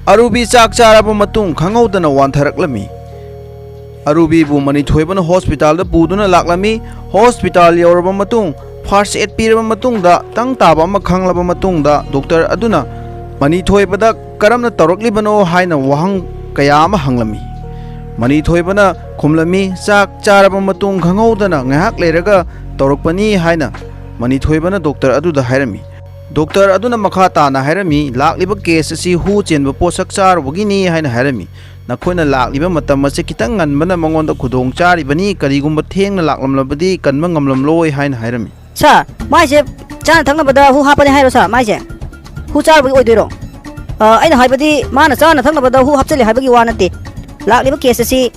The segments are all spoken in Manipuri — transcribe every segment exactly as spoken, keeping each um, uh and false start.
ꯑꯔꯨꯕꯤ ꯆꯥꯛ ꯆꯥꯔꯕ ꯃꯇꯨꯡ ꯈꯪꯍꯧꯗꯅ ꯋꯥꯟꯊꯔꯛꯂꯝꯃꯤ꯫ ꯑꯔꯨꯕꯤꯕꯨ ꯃꯅꯤꯊꯣꯏꯕꯅ ꯍꯣꯁꯄꯤꯇꯥꯜꯗ ꯄꯨꯗꯨꯅ ꯂꯥꯛꯂꯝꯃꯤ꯫ ꯍꯣꯁꯄꯤꯇꯥꯜ ꯌꯧꯔꯕ ꯃꯇꯨꯡ, ꯐꯥꯔꯁ ꯑꯦꯗ ꯄꯤꯔꯕ ꯃꯇꯨꯡꯗ, ꯇꯪ ꯇꯥꯕ ꯑꯃ ꯈꯪꯂꯕ ꯃꯇꯨꯡꯗ, ꯗꯣꯛꯇꯔ ꯑꯗꯨꯅ ꯃꯅꯤꯊꯣꯏꯕꯗ ꯀꯔꯝꯅ ꯇꯧꯔꯛꯂꯤꯕꯅꯣ ꯍꯥꯏꯅ ꯋꯥꯍꯪ ꯀꯌꯥ ꯑꯃ ꯍꯪꯂꯝꯃꯤ꯫ ꯃꯅꯤꯊꯣꯏꯕꯅ ꯈꯨꯝꯂꯝꯃꯤ, "ꯆꯥꯛ ꯆꯥꯔꯕ ꯃꯇꯨꯡ ꯈꯪꯍꯧꯗꯅ ꯉꯥꯏꯍꯥꯛ ꯂꯩꯔꯒ ꯇꯧꯔꯛꯄꯅꯤ" ꯍꯥꯏꯅ ꯃꯅꯤꯊꯣꯏꯕꯅ ꯗꯣꯛꯇꯔ ꯑꯗꯨꯗ ꯍꯥꯏꯔꯝꯃꯤ꯫ ꯗꯣꯛꯇꯔ ꯑꯗꯨꯅ ꯃꯈꯥ ꯇꯥꯅ ꯍꯥꯏꯔꯝꯃꯤ, "ꯂꯥꯛꯂꯤꯕ ꯀꯦꯁ ꯑꯁꯤ ꯍꯨ ꯆꯦꯟꯕ ꯄꯣꯠꯁꯛ ꯆꯥꯔꯨꯕꯒꯤꯅꯤ" ꯍꯥꯏꯅ ꯍꯥꯏꯔꯝꯃꯤ꯫ "ꯅꯈꯣꯏꯅ ꯂꯥꯛꯂꯤꯕ ꯃꯇꯝ ꯑꯁꯤ ꯈꯤꯇꯪ ꯉꯟꯕꯅ ꯃꯉꯣꯟꯗ ꯈꯨꯗꯣꯡ ꯆꯥꯔꯤꯕꯅꯤ, ꯀꯔꯤꯒꯨꯝꯕ ꯊꯦꯡꯅ ꯂꯥꯛꯂꯝꯂꯕꯗꯤ ꯀꯟꯕ ꯉꯝꯂꯝꯂꯣꯏ" ꯍꯥꯏꯅ ꯍꯥꯏꯔꯝꯃꯤ꯫ "ꯁꯥꯔ, ꯃꯥꯏꯁꯦ ꯆꯥꯅ ꯊꯛꯅꯕꯗ ꯍꯨ ꯍꯥꯞꯄꯅꯤ ꯍꯥꯏꯔꯣ ꯁꯥꯔ? ꯃꯥꯏꯁꯦ ꯍꯨ ꯆꯥꯔꯨꯕꯒꯤ ꯑꯣꯏꯗꯣꯏꯔꯣ?" "ꯑ, ꯑꯩꯅ ꯍꯥꯏꯕꯗꯤ ꯃꯥꯅ ꯆꯥꯅ ꯊꯛꯅꯕꯗ ꯍꯨ ꯍꯥꯞꯆꯤꯜꯂꯦ ꯍꯥꯏꯕꯒꯤ ꯋꯥ ꯅꯠꯇꯦ꯫ ꯂꯥꯛꯂꯤꯕ ꯀꯦꯁ ꯑꯁꯤ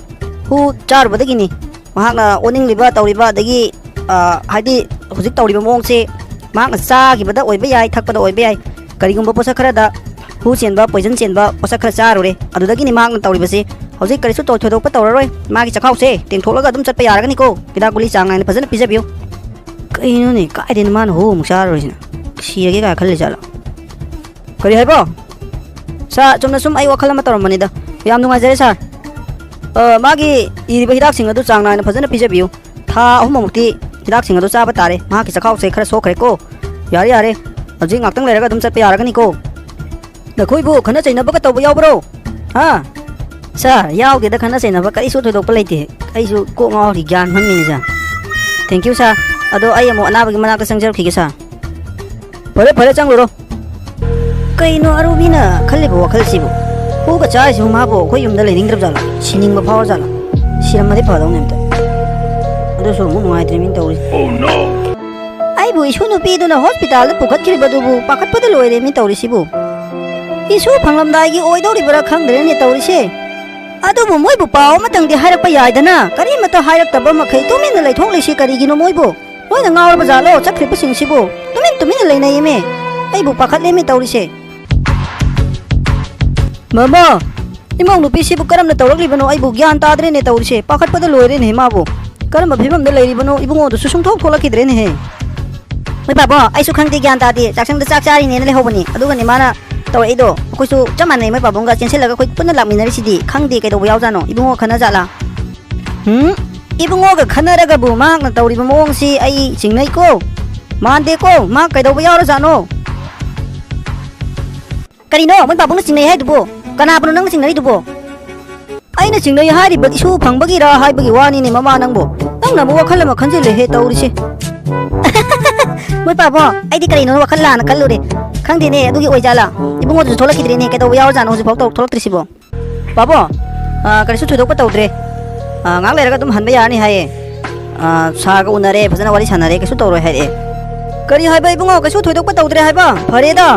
ꯍꯨ ꯆꯥꯔꯨꯕꯗꯒꯤꯅꯤ꯫ ꯃꯍꯥꯛꯅ ꯑꯣꯅꯤꯡꯂꯤꯕ ꯇꯧꯔꯤꯕ, ꯑꯗꯒꯤ, ꯑ, ꯍꯥꯏꯗꯤ ꯍꯧꯖꯤꯛ ꯇꯧꯔꯤꯕ ꯃꯑꯣꯡꯁꯦ ꯃꯍꯥꯛꯅ ꯆꯥꯈꯤꯕꯗ ꯑꯣꯏꯕ ꯌꯥꯏ, ꯊꯛꯄꯗ ꯑꯣꯏꯕ ꯌꯥꯏ, ꯀꯔꯤꯒꯨꯝꯕ ꯄꯣꯠꯁꯛ ꯈꯔꯗ ꯍꯨ ꯆꯦꯟꯕ, ꯄꯣꯏꯖꯟ ꯆꯦꯟꯕ ꯄꯣꯠꯁꯛ ꯈꯔ ꯆꯥꯔꯨꯔꯦ, ꯑꯗꯨꯗꯒꯤꯅꯤ ꯃꯍꯥꯛꯅ ꯇꯧꯔꯤꯕꯁꯦ꯫ ꯍꯧꯖꯤꯛ ꯀꯔꯤꯁꯨ ꯇꯧ-, ꯊꯣꯏꯗꯣꯛꯄ ꯇꯧꯔꯔꯣꯏ꯫ ꯃꯥꯒꯤ ꯆꯈꯥꯎꯁꯦ ꯇꯦꯡꯊꯣꯛꯂꯒ ꯑꯗꯨꯝ ꯆꯠꯄ ꯌꯥꯔꯒꯅꯤꯀꯣ꯫ ꯍꯤꯗꯥꯛ ꯒꯨꯂꯤ ꯆꯥꯡ ꯅꯥꯏꯅ ꯐꯖꯅ ꯄꯤꯖꯕꯤꯌꯨ"꯫ ꯀꯩꯅꯣꯅꯦ, ꯀꯥꯏꯗꯩꯅꯣ ꯃꯥꯅ ꯍꯨ ꯑꯃꯨꯛ ꯆꯥꯔꯨꯔꯤꯁꯤꯅ? ꯁꯤꯔꯒꯦ ꯀꯥꯏ ꯈꯜꯂꯤ ꯖꯥꯠꯂꯣ? ꯀꯔꯤ ꯍꯥꯏꯕ? ꯁꯥꯔ, ꯆꯨꯝꯅ ꯁꯨꯝ ꯑꯩ ꯋꯥꯈꯜ ꯑꯃ ꯇꯧꯔꯝꯕꯅꯤꯗ꯫ ꯌꯥꯝ ꯅꯨꯡꯉꯥꯏꯖꯔꯦ, ꯁꯥꯔ꯫ ꯑ, ꯃꯥꯒꯤ ꯏꯔꯤꯕ ꯍꯤꯗꯥꯛꯁꯤꯡ ꯑꯗꯨ ꯆꯥꯡ ꯅꯥꯏꯅ ꯐꯖꯅ ꯄꯤꯖꯕꯤꯌꯨ꯫ ꯊꯥ ꯑꯍꯨꯝꯃꯨꯛꯇꯤ ꯍꯤꯗꯥꯛꯁꯤꯡ ꯑꯗꯨ ꯆꯥꯕ ꯇꯥꯔꯦ꯫ ꯃꯍꯥꯛꯀꯤ ꯆꯈꯥꯎꯁꯦ ꯈꯔ ꯁꯣꯛꯈ꯭ꯔꯦꯀꯣ꯫ ꯌꯥꯔꯦ, ꯌꯥꯔꯦ꯫ ꯍꯧꯖꯤꯛ ꯉꯥꯛꯇꯪ ꯂꯩꯔꯒ ꯑꯗꯨꯝ ꯆꯠꯄ ꯌꯥꯔꯒꯅꯤꯀꯣ꯫ ꯅꯈꯣꯏꯕꯨ ꯈꯠꯅ ꯆꯩꯅꯕꯒ ꯇꯧꯕ ꯌꯥꯎꯕ꯭ꯔꯣ? ꯍꯥ? ꯁꯥꯔ, ꯌꯥꯎꯗꯦꯗ, ꯈꯠꯅ ꯆꯩꯅꯕ ꯀꯔꯤꯁꯨ ꯊꯣꯏꯗꯣꯛꯄ ꯂꯩꯇꯦ꯫ ꯑꯩꯁꯨ ꯀꯣꯛ ꯉꯥꯎꯔꯤ, ꯒ꯭ꯌꯥꯟ ꯃꯝꯃꯤꯅꯦ, ꯁꯥꯔ꯫ Thank you, ꯁꯥꯔ꯫ ꯑꯗꯣ ꯑꯩ ꯑꯃꯨꯛ ꯑꯅꯥꯕꯒꯤ ꯃꯅꯥꯛꯇ ꯆꯪꯖꯔꯛꯈꯤꯒꯦ, ꯁꯥꯔ꯫ ꯐꯔꯦ, ꯐꯔꯦ, ꯆꯪꯂꯨꯔꯣ꯫ ꯀꯩꯅꯣ ꯑꯔꯨꯕꯤꯅ ꯈꯜꯂꯤꯕ ꯋꯥꯈꯜꯁꯤꯕꯨ? ꯍꯨꯒ ꯆꯥꯔꯤꯁꯤꯕꯨ ꯃꯥꯕꯨ ꯑꯩꯈꯣꯏ ꯌꯨꯝꯗ ꯂꯩꯅꯤꯡꯗ꯭ꯔꯕ ꯖꯥꯠꯂꯣ? ꯁꯤꯅꯤꯡꯕ ꯐꯥꯎꯔ ꯖꯥꯠꯂꯣ? ꯁꯤꯔꯝꯃꯗꯤ ꯐꯗꯧꯅꯦ ꯑꯝꯇ꯫ ꯑꯗꯨꯁꯨ ꯑꯃꯨꯛ ꯅꯨꯡꯉꯥꯏꯇ꯭ꯔꯤꯃꯤꯅ ꯇꯧꯔꯤꯁꯦ꯫ ꯑꯩꯕꯨ ꯏꯁꯨ ꯅꯨꯄꯤꯗꯨꯅ ꯍꯣꯁꯄꯤꯇꯥꯜꯗ ꯄꯨꯈꯠꯈꯤꯕꯗꯨꯕꯨ ꯄꯥꯈꯠꯄꯗ ꯂꯣꯏꯔꯦꯃꯤ ꯇꯧꯔꯤꯁꯤꯕꯨ꯫ ꯏꯁꯨ ꯐꯪꯂꯝꯗꯥꯏꯒꯤ ꯑꯣꯏꯗꯧꯔꯤꯕ꯭ꯔꯥ ꯈꯪꯗ꯭ꯔꯦꯅꯦ ꯇꯧꯔꯤꯁꯦ꯫ ꯑꯗꯨꯕꯨ ꯃꯣꯏꯕꯨ ꯄꯥꯎ ꯑꯃꯇꯪꯗꯤ ꯍꯥꯏꯔꯛꯄ ꯌꯥꯏꯗꯅ, ꯀꯔꯤꯃꯠꯇ ꯍꯥꯏꯔꯛꯇꯕ ꯃꯈꯩ ꯇꯨꯃꯤꯟꯅ ꯂꯩꯊꯣꯛꯂꯤꯁꯤ ꯀꯔꯤꯒꯤꯅꯣ ꯃꯣꯏꯕꯨ? ꯂꯣꯏꯅ ꯉꯥꯎꯔꯕ ꯖꯥꯠꯂꯣ ꯆꯠꯈ꯭ꯔꯤꯕꯁꯤꯡꯁꯤꯕꯨ? ꯇꯨꯃꯤꯟ ꯇꯨꯃꯤꯟꯅ ꯂꯩꯅꯩꯌꯦꯃꯦ꯫ ꯑꯩꯕꯨ ꯄꯥꯈꯠꯂꯦꯃꯤ ꯇꯧꯔꯤꯁꯦ꯫ ꯃꯃꯥ, ꯏꯃꯧ ꯅꯨꯄꯤꯁꯤꯕꯨ ꯀꯔꯝꯅ ꯇꯧꯔꯛꯂꯤꯕꯅꯣ? ꯑꯩꯕꯨ ꯒ꯭ꯌꯥꯟ ꯇꯥꯗ꯭ꯔꯦꯅꯦ ꯇꯧꯔꯤꯁꯦ꯫ ꯄꯥꯈꯠꯄꯗ ꯂꯣꯏꯔꯦꯅꯦ ꯃꯥꯕꯨ꯫ ꯀꯔꯝꯕ ꯐꯤꯕꯝꯗ ꯂꯩꯔꯤꯕꯅꯣ? ꯏꯕꯨꯡꯉꯣꯗꯨꯁꯨ ꯁꯨꯡꯊꯣꯛ ꯊꯣꯛꯂꯛꯈꯤꯗ꯭ꯔꯦꯅꯦꯍꯦ꯫ ꯍꯣꯏ ꯕꯥꯕꯣ, ꯑꯩꯁꯨ ꯈꯪꯗꯦ, ꯒ꯭ꯌꯥꯟ ꯇꯥꯗꯦ꯫ ꯆꯥꯛꯁꯪꯗ ꯆꯥꯛ ꯆꯥꯔꯤꯅꯦꯅ ꯂꯩꯍꯧꯕꯅꯤ꯫ ꯑꯗꯨꯒꯅꯦ ꯃꯥꯅ ꯇꯧꯔꯛꯏꯗꯣ? ꯑꯩꯈꯣꯏꯁꯨ ꯆꯞ ꯃꯥꯟꯅꯩ, ꯃꯣꯏ ꯄꯥꯕꯨꯡꯒ ꯆꯦꯟꯁꯤꯜꯂꯒ ꯑꯩꯈꯣꯏ ꯄꯨꯟꯅ ꯂꯥꯛꯃꯤꯟꯅꯔꯤꯁꯤꯗꯤ꯫ ꯈꯪꯗꯦ ꯀꯩꯗꯧꯕ ꯌꯥꯎꯖꯥꯠꯅꯣ, ꯏꯕꯨꯡꯉꯣ ꯈꯟꯅ ꯖꯥꯠꯂꯥ? ꯎꯝ? ꯏꯕꯨꯡꯉꯣꯒ ꯈꯟꯅꯔꯒꯕꯨ ꯃꯍꯥꯛꯅ ꯇꯧꯔꯤꯕ ꯃꯑꯣꯡꯁꯤ ꯑꯩ ꯆꯤꯡꯅꯩꯀꯣ꯫ ꯃꯥꯟꯗꯦꯀꯣ, ꯃꯍꯥꯛ ꯀꯩꯗꯧꯕ ꯌꯥꯎꯔꯖꯥꯠꯅꯣ? ꯀꯔꯤꯅꯣ ꯃꯣꯏ ꯄꯥꯕꯨꯡꯅ ꯆꯤꯡꯅꯩ ꯍꯥꯏꯗꯨꯕꯨ? ꯀꯅꯥꯕꯨꯅꯣ ꯅꯪꯅ ꯆꯤꯡꯅꯔꯤꯗꯨꯕꯨ? ꯑꯩꯅ ꯆꯤꯡꯅꯩ ꯍꯥꯏꯔꯤꯕ ꯏꯁꯨ ꯐꯪꯕꯒꯤꯔ ꯍꯥꯏꯕꯒꯤ ꯋꯥꯅꯤꯅꯦ, ꯃꯃꯥ ꯅꯪꯕꯨ꯫ ꯅꯪꯅ ꯑꯃꯨꯛ ꯋꯥꯈꯜ ꯑꯃ ꯈꯟꯖꯤꯜꯂꯦꯍꯦ ꯇꯧꯔꯤꯁꯦ꯫ ꯃꯣꯏ ꯄꯥꯕꯣ, ꯑꯩꯗꯤ ꯀꯔꯤꯅꯣ ꯋꯥꯈꯜ ꯂꯥꯟꯅ ꯈꯜꯂꯨꯔꯦ꯫ ꯈꯪꯗꯦꯅꯦ, ꯑꯗꯨꯒꯤ ꯑꯣꯏꯖꯥꯠꯂꯥ? ꯏꯕꯨꯡꯉꯣꯗꯨꯁꯨ ꯊꯣꯛꯂꯛꯈꯤꯗ꯭ꯔꯦꯅꯦ, ꯀꯩꯗꯧꯕ ꯌꯥꯎꯔꯖꯥꯠꯅꯣ ꯍꯧꯖꯤꯛꯐꯥꯎ ꯇꯧ-, ꯊꯣꯛꯂꯛꯇ꯭ꯔꯤꯁꯤꯕꯣ? ꯄꯥꯕꯣ, ꯑꯥ, ꯀꯔꯤꯁꯨ ꯊꯣꯏꯗꯣꯛꯄ ꯇꯧꯗ꯭ꯔꯦ꯫ ꯑꯥ, ꯉꯥꯏꯍꯥꯛ ꯂꯩꯔꯒ ꯑꯗꯨꯝ ꯍꯟꯕ ꯌꯥꯔꯅꯤ ꯍꯥꯏꯌꯦ꯫ ꯑꯥ, ꯁꯥꯔꯒ ꯎꯅꯔꯦ, ꯐꯖꯅ ꯋꯥꯔꯤ ꯁꯥꯟꯅꯔꯦ, ꯀꯩꯁꯨ ꯇꯧꯔꯣꯏ ꯍꯥꯏꯔꯛꯑꯦ꯫ ꯀꯔꯤ ꯍꯥꯏꯕ ꯏꯕꯨꯡꯉꯣ? ꯀꯩꯁꯨ ꯊꯣꯏꯗꯣꯛꯄ ꯇꯧꯗ꯭ꯔꯦ ꯍꯥꯏꯕ? ꯐꯔꯦꯗ,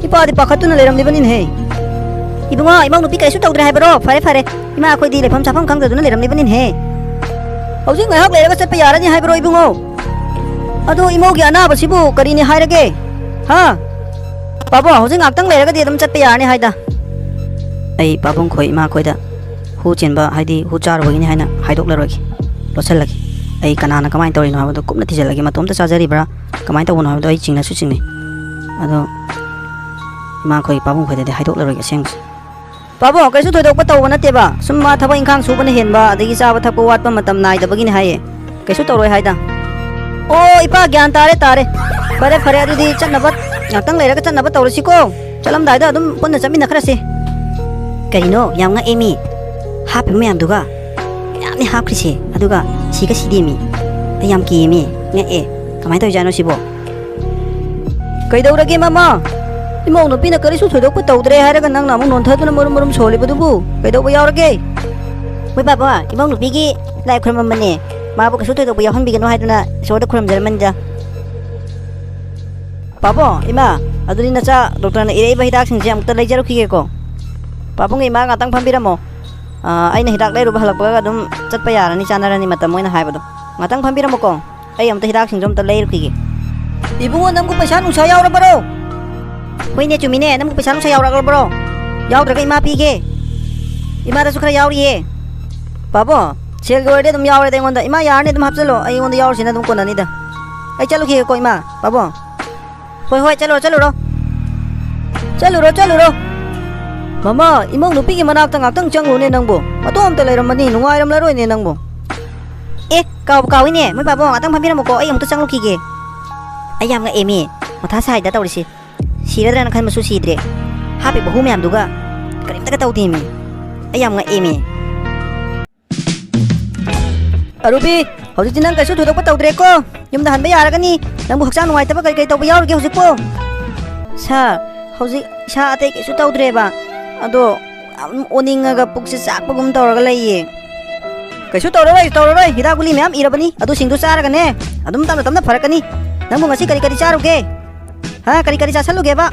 ꯏꯄꯥꯗꯤ ꯄꯥꯈꯠꯇꯨꯅ ꯂꯩꯔꯝꯂꯤꯕꯅꯤꯅꯦꯍꯦ꯫ ꯏꯕꯨꯡꯉꯣ, ꯏꯃꯧ ꯅꯨꯄꯤ ꯀꯔꯤꯁꯨ ꯇꯧꯗ꯭ꯔꯦ ꯍꯥꯏꯕꯔꯣ? ꯐꯔꯦ, ꯐꯔꯦ꯫ ꯏꯃꯥ, ꯑꯩꯈꯣꯏꯗꯤ ꯂꯩꯐꯝ ꯆꯥꯐꯝ ꯈꯪꯗꯗꯨꯅ ꯂꯩꯔꯝꯂꯤꯕꯅꯤꯅꯦꯍꯦ꯫ ꯍꯧꯖꯤꯛ ꯉꯥꯏꯍꯥꯛ ꯂꯩꯔꯒ ꯆꯠꯄ ꯌꯥꯔꯅꯤ ꯍꯥꯏꯕ꯭ꯔꯣ ꯏꯕꯨꯡꯉꯣ? ꯑꯗꯣ ꯏꯃꯧꯒꯤ ꯑꯅꯥꯕꯁꯤꯕꯨ ꯀꯔꯤꯅꯤ ꯍꯥꯏꯔꯒꯦ? ꯍꯥ? ꯄꯥꯕꯣ, ꯍꯧꯖꯤꯛ ꯉꯥꯛꯇꯪ ꯂꯩꯔꯒꯗꯤ ꯑꯗꯨꯝ ꯆꯠꯄ ꯌꯥꯔꯅꯤ ꯍꯥꯏꯗ꯫ ꯑꯩ ꯄꯥꯕꯨꯡ ꯈꯣꯏ, ꯏꯃꯥ ꯈꯣꯏꯗ ꯍꯨ ꯆꯦꯟꯕ, ꯍꯥꯏꯗꯤ ꯍꯨ ꯆꯥꯔꯨꯕꯒꯤꯅꯤ ꯍꯥꯏꯅ ꯍꯥꯏꯗꯣꯛꯂꯔꯣꯏꯒꯦ, ꯂꯣꯠꯁꯜꯂꯒꯦ꯫ ꯑꯩ ꯀꯅꯥꯅ ꯀꯃꯥꯏꯅ ꯇꯧꯔꯤꯅꯣ ꯍꯥꯏꯕꯗꯣ ꯀꯨꯞꯅ ꯊꯤꯖꯤꯜꯂꯒꯦ, ꯃꯇꯣꯝꯇ ꯆꯥꯖꯔꯤꯕ꯭ꯔꯥ, ꯀꯃꯥꯏꯅ ꯇꯧꯕꯅꯣ ꯍꯥꯏꯕꯗꯣ ꯑꯩ ꯆꯤꯡꯅꯁꯨ ꯆꯤꯡꯅꯩ꯫ ꯑꯗꯣ ꯏꯃꯥ ꯈꯣꯏ, ꯄꯥꯕꯨꯡ ꯈꯣꯏꯗꯗꯤ ꯍꯥꯏꯗꯣꯛꯂꯔꯣꯏꯒꯦ ꯑꯁꯦꯡꯕꯁꯦ꯫ ꯄꯥꯕꯨꯡ, ꯀꯩꯁꯨ ꯊꯣꯏꯗꯣꯛꯄ ꯇꯧꯕ ꯅꯠꯇꯦꯕ, ꯁꯨꯝ ꯃꯥ ꯊꯕꯛ ꯏꯪꯈꯥꯡ ꯁꯨꯕꯅ ꯍꯦꯟꯕ, ꯑꯗꯒꯤ ꯆꯥꯕ ꯊꯛꯄ ꯋꯥꯠꯄ ꯃꯇꯝ ꯅꯥꯏꯗꯕꯒꯤꯅꯦ ꯍꯥꯏꯌꯦ꯫ ꯀꯩꯁꯨ ꯇꯧꯔꯣꯏ ꯍꯥꯏꯗ꯫ ꯑꯣ, ꯏꯄꯥ, ꯒ꯭ꯌꯥꯟ ꯇꯥꯔꯦ, ꯇꯥꯔꯦ꯫ ꯐꯔꯦ, ꯐꯔꯦ, ꯑꯗꯨꯗꯤ ꯆꯠꯅꯕ, ꯉꯥꯛꯇꯪ ꯂꯩꯔꯒ ꯆꯠꯅꯕ ꯇꯧꯔꯁꯤꯀꯣ꯫ ꯆꯠꯂꯝꯗꯥꯏꯗ ꯑꯗꯨꯝ ꯄꯨꯟꯅ ꯆꯠꯃꯤꯟꯅꯈ꯭ꯔꯁꯤ꯫ ꯀꯔꯤꯅꯣ, ꯌꯥꯝ ꯉꯛꯑꯦ ꯃꯤ꯫ ꯍꯥꯞꯄꯤꯕ ꯃꯌꯥꯝꯗꯨꯒ ꯃꯌꯥꯝꯅꯤ ꯍꯥꯞꯈ꯭ꯔꯤꯁꯦ, ꯑꯗꯨꯒ ꯁꯤꯒ ꯁꯤꯗꯦ ꯃꯤ꯫ ꯑꯩ ꯌꯥꯝ ꯀꯤꯌꯦ ꯃꯤ, ꯉꯛꯑꯦ꯫ ꯀꯃꯥꯏꯅ ꯇꯧꯔꯤꯖꯥꯠꯅꯣ ꯁꯤꯕꯣ? ꯀꯩꯗꯧꯔꯒꯦ, ꯃꯃꯥ? ꯏꯃꯧ ꯅꯨꯄꯤꯅ ꯀꯔꯤꯁꯨ ꯊꯣꯏꯗꯣꯛꯄ ꯇꯧꯗ꯭ꯔꯦ ꯍꯥꯏꯔꯒ ꯅꯪꯅ ꯑꯃꯨꯛ ꯅꯣꯟꯊꯗꯨꯅ ꯃꯔꯨꯝ ꯃꯔꯨꯝ ꯁꯣꯜꯂꯤꯕꯗꯨꯕꯨ ꯀꯩꯗꯧꯕ ꯌꯥꯎꯔꯒꯦ? ꯃꯣꯏ ꯄꯥꯕ, ꯏꯃꯧ ꯅꯨꯄꯤꯒꯤ ꯂꯥꯏ ꯈꯨꯔꯨꯝꯃꯝꯕꯅꯦ꯫ ꯃꯥꯕꯨ ꯀꯩꯁꯨ ꯊꯣꯏꯗꯣꯛꯄ ꯌꯥꯎꯍꯟꯕꯤꯒꯅꯨ ꯍꯥꯏꯗꯨꯅ ꯏꯁꯣꯔꯗ ꯈꯨꯔꯨꯝꯖꯔꯝꯕꯅꯤꯗ꯫ ꯄꯥꯕꯣ, ꯏꯃꯥ, ꯑꯗꯨꯗꯤ ꯅꯆꯥ ꯗꯣꯛꯇꯔꯅ ꯏꯔꯛꯏꯕ ꯍꯤꯗꯥꯛꯁꯤꯡꯁꯦ ꯑꯃꯨꯛꯇ ꯂꯩꯖꯔꯨꯈꯤꯒꯦꯀꯣ꯫ ꯄꯥꯕꯨꯡꯒ ꯏꯃꯥꯒ ꯉꯥꯛꯇꯪ ꯐꯝꯕꯤꯔꯝꯃꯣ꯫ ꯑꯥ, ꯑꯩꯅ ꯍꯤꯗꯥꯛ ꯂꯩꯔꯨꯕ ꯍꯜꯂꯛꯄꯒ ꯑꯗꯨꯝ ꯆꯠꯄ ꯌꯥꯔꯅꯤ, ꯆꯥꯟꯅꯔꯅꯤ ꯃꯇꯝ ꯃꯣꯏꯅ ꯍꯥꯏꯕꯗꯣ꯫ ꯉꯥꯛꯇꯪ ꯐꯝꯕꯤꯔꯝꯃꯨꯀꯣ꯫ ꯑꯩ ꯑꯃꯨꯛꯇ ꯍꯤꯗꯥꯛꯁꯤꯡꯗꯣ ꯑꯃꯨꯛꯇ ꯂꯩꯔꯨꯈꯤꯒꯦ꯫ ꯏꯕꯨꯡꯉꯣ, ꯅꯪꯕꯨ ꯄꯩꯁꯥ ꯅꯨꯡꯁꯥ ꯌꯥꯎꯔꯕꯔꯣ? ꯍꯣꯏꯅꯦ, ꯆꯨꯝꯃꯤꯅꯦ, ꯅꯪꯕꯨ ꯄꯩꯁꯥ ꯅꯨꯡꯁꯥ ꯌꯥꯎꯔꯛꯂꯕ꯭ꯔꯣ? ꯌꯥꯎꯗ꯭ꯔꯒ ꯏꯃꯥ ꯄꯤꯒꯦ꯫ ꯏꯃꯥꯗꯁꯨ ꯈꯔ ꯌꯥꯎꯔꯤꯌꯦ꯫ ꯄꯥꯕꯣ, ꯁꯦꯜꯒꯤ ꯑꯣꯏꯔꯗꯤ ꯑꯗꯨꯝ ꯌꯥꯎꯔꯦꯗ ꯑꯩꯉꯣꯟꯗ꯫ ꯏꯃꯥ, ꯌꯥꯔꯅꯤ, ꯑꯗꯨꯝ ꯍꯥꯞꯆꯜꯂꯣ, ꯑꯩꯉꯣꯟꯗ ꯌꯥꯎꯔꯤꯁꯤꯅ ꯑꯗꯨꯝ ꯀꯣꯟꯅꯅꯤꯗ꯫ ꯑꯩ ꯆꯠꯂꯨꯈꯤꯒꯦꯀꯣ, ꯏꯃꯥ, ꯄꯥꯕꯣ꯫ ꯍꯣꯏ, ꯍꯣꯏ, ꯆꯠꯂꯨꯔꯣ, ꯆꯠꯂꯨꯔꯣ꯫ ꯆꯠꯂꯨꯔꯣ, ꯆꯠꯂꯨꯔꯣ꯫ ꯃꯃꯥ, ꯏꯃꯧ ꯅꯨꯄꯤꯒꯤ ꯃꯅꯥꯛꯇ ꯉꯥꯛꯇꯪ ꯆꯪꯉꯨꯅꯦ ꯅꯪꯕꯨ꯫ ꯃꯇꯣꯝꯇ ꯂꯩꯔꯝꯃꯅꯤ, ꯅꯨꯡꯉꯥꯏꯔꯝꯂꯔꯣꯏꯅꯦ ꯅꯪꯕꯨ꯫ ꯑꯦ, ꯀꯥꯎꯕꯨ ꯀꯥꯎꯏꯅꯦ꯫ ꯃꯣꯏ ꯄꯥꯕꯨꯡ, ꯉꯥꯛꯇꯪ ꯐꯝꯕꯤꯔꯝꯃꯨꯀꯣ, ꯑꯩ ꯑꯃꯨꯛꯇ ꯆꯪꯂꯨꯈꯤꯒꯦ꯫ ꯑꯩ ꯌꯥꯝ ꯉꯛꯑꯦꯃꯤ꯫ ꯃꯊꯥ ꯁꯥꯏꯗ ꯇꯧꯔꯤꯁꯦ꯫ ꯁꯤꯔꯗ꯭ꯔꯅ ꯈꯟꯕꯁꯨ ꯁꯤꯗ꯭ꯔꯦ꯫ ꯍꯥꯞꯄꯤꯕ ꯍꯨ ꯃꯌꯥꯝꯗꯨꯒ ꯀꯔꯤꯝꯇꯒ ꯇꯧꯗꯦꯃꯤ꯫ ꯑꯩ ꯌꯥꯝ ꯉꯛꯑꯦꯃꯤ꯫ ꯑꯔꯨꯕꯤ, ꯍꯧꯖꯤꯛꯇꯤ ꯅꯪ ꯀꯩꯁꯨ ꯊꯣꯏꯗꯣꯛꯄ ꯇꯧꯗ꯭ꯔꯦꯀꯣ? ꯌꯨꯝꯗ ꯍꯟꯕ ꯌꯥꯔꯒꯅꯤ꯫ ꯅꯪꯕꯨ ꯍꯛꯆꯥꯡ ꯅꯨꯡꯉꯥꯏꯇꯕ ꯀꯔꯤ ꯀꯔꯤ ꯇꯧꯕ ꯌꯥꯎꯔꯤꯒꯦ ꯍꯧꯖꯤꯛꯄꯨ? ꯁꯥꯔ, ꯍꯧꯖꯤꯛ ꯏꯁꯥ ꯑꯇꯩ ꯀꯩꯁꯨ ꯇꯧꯗ꯭ꯔꯦꯕ꯫ ꯑꯗꯣ, ꯌꯥꯝ ꯑꯣꯅꯤꯡꯉꯒ ꯄꯨꯛꯁꯦ ꯆꯥꯛꯄꯒꯨꯝ ꯇꯧꯔꯒ ꯂꯩꯌꯦ꯫ ꯀꯩꯁꯨ ꯇꯧꯔꯔꯣꯏ, ꯇꯧꯔꯔꯣꯏ꯫ ꯍꯤꯗꯥꯛ ꯒꯨꯂꯤ ꯃꯌꯥꯝ ꯏꯔꯕꯅꯤ꯫ ꯑꯗꯨꯁꯤꯡꯗꯨ ꯆꯥꯔꯒꯅꯦ, ꯑꯗꯨꯝ ꯇꯞꯅ ꯇꯞꯅ ꯐꯔꯛꯀꯅꯤ꯫ ꯅꯪꯕꯨ ꯉꯁꯤ ꯀꯔꯤ ꯀꯔꯤ ꯆꯥꯔꯨꯒꯦ? ꯍꯥ, ꯀꯔꯤ ꯀꯔꯤ ꯆꯥꯁꯜꯂꯨꯒꯦꯕ?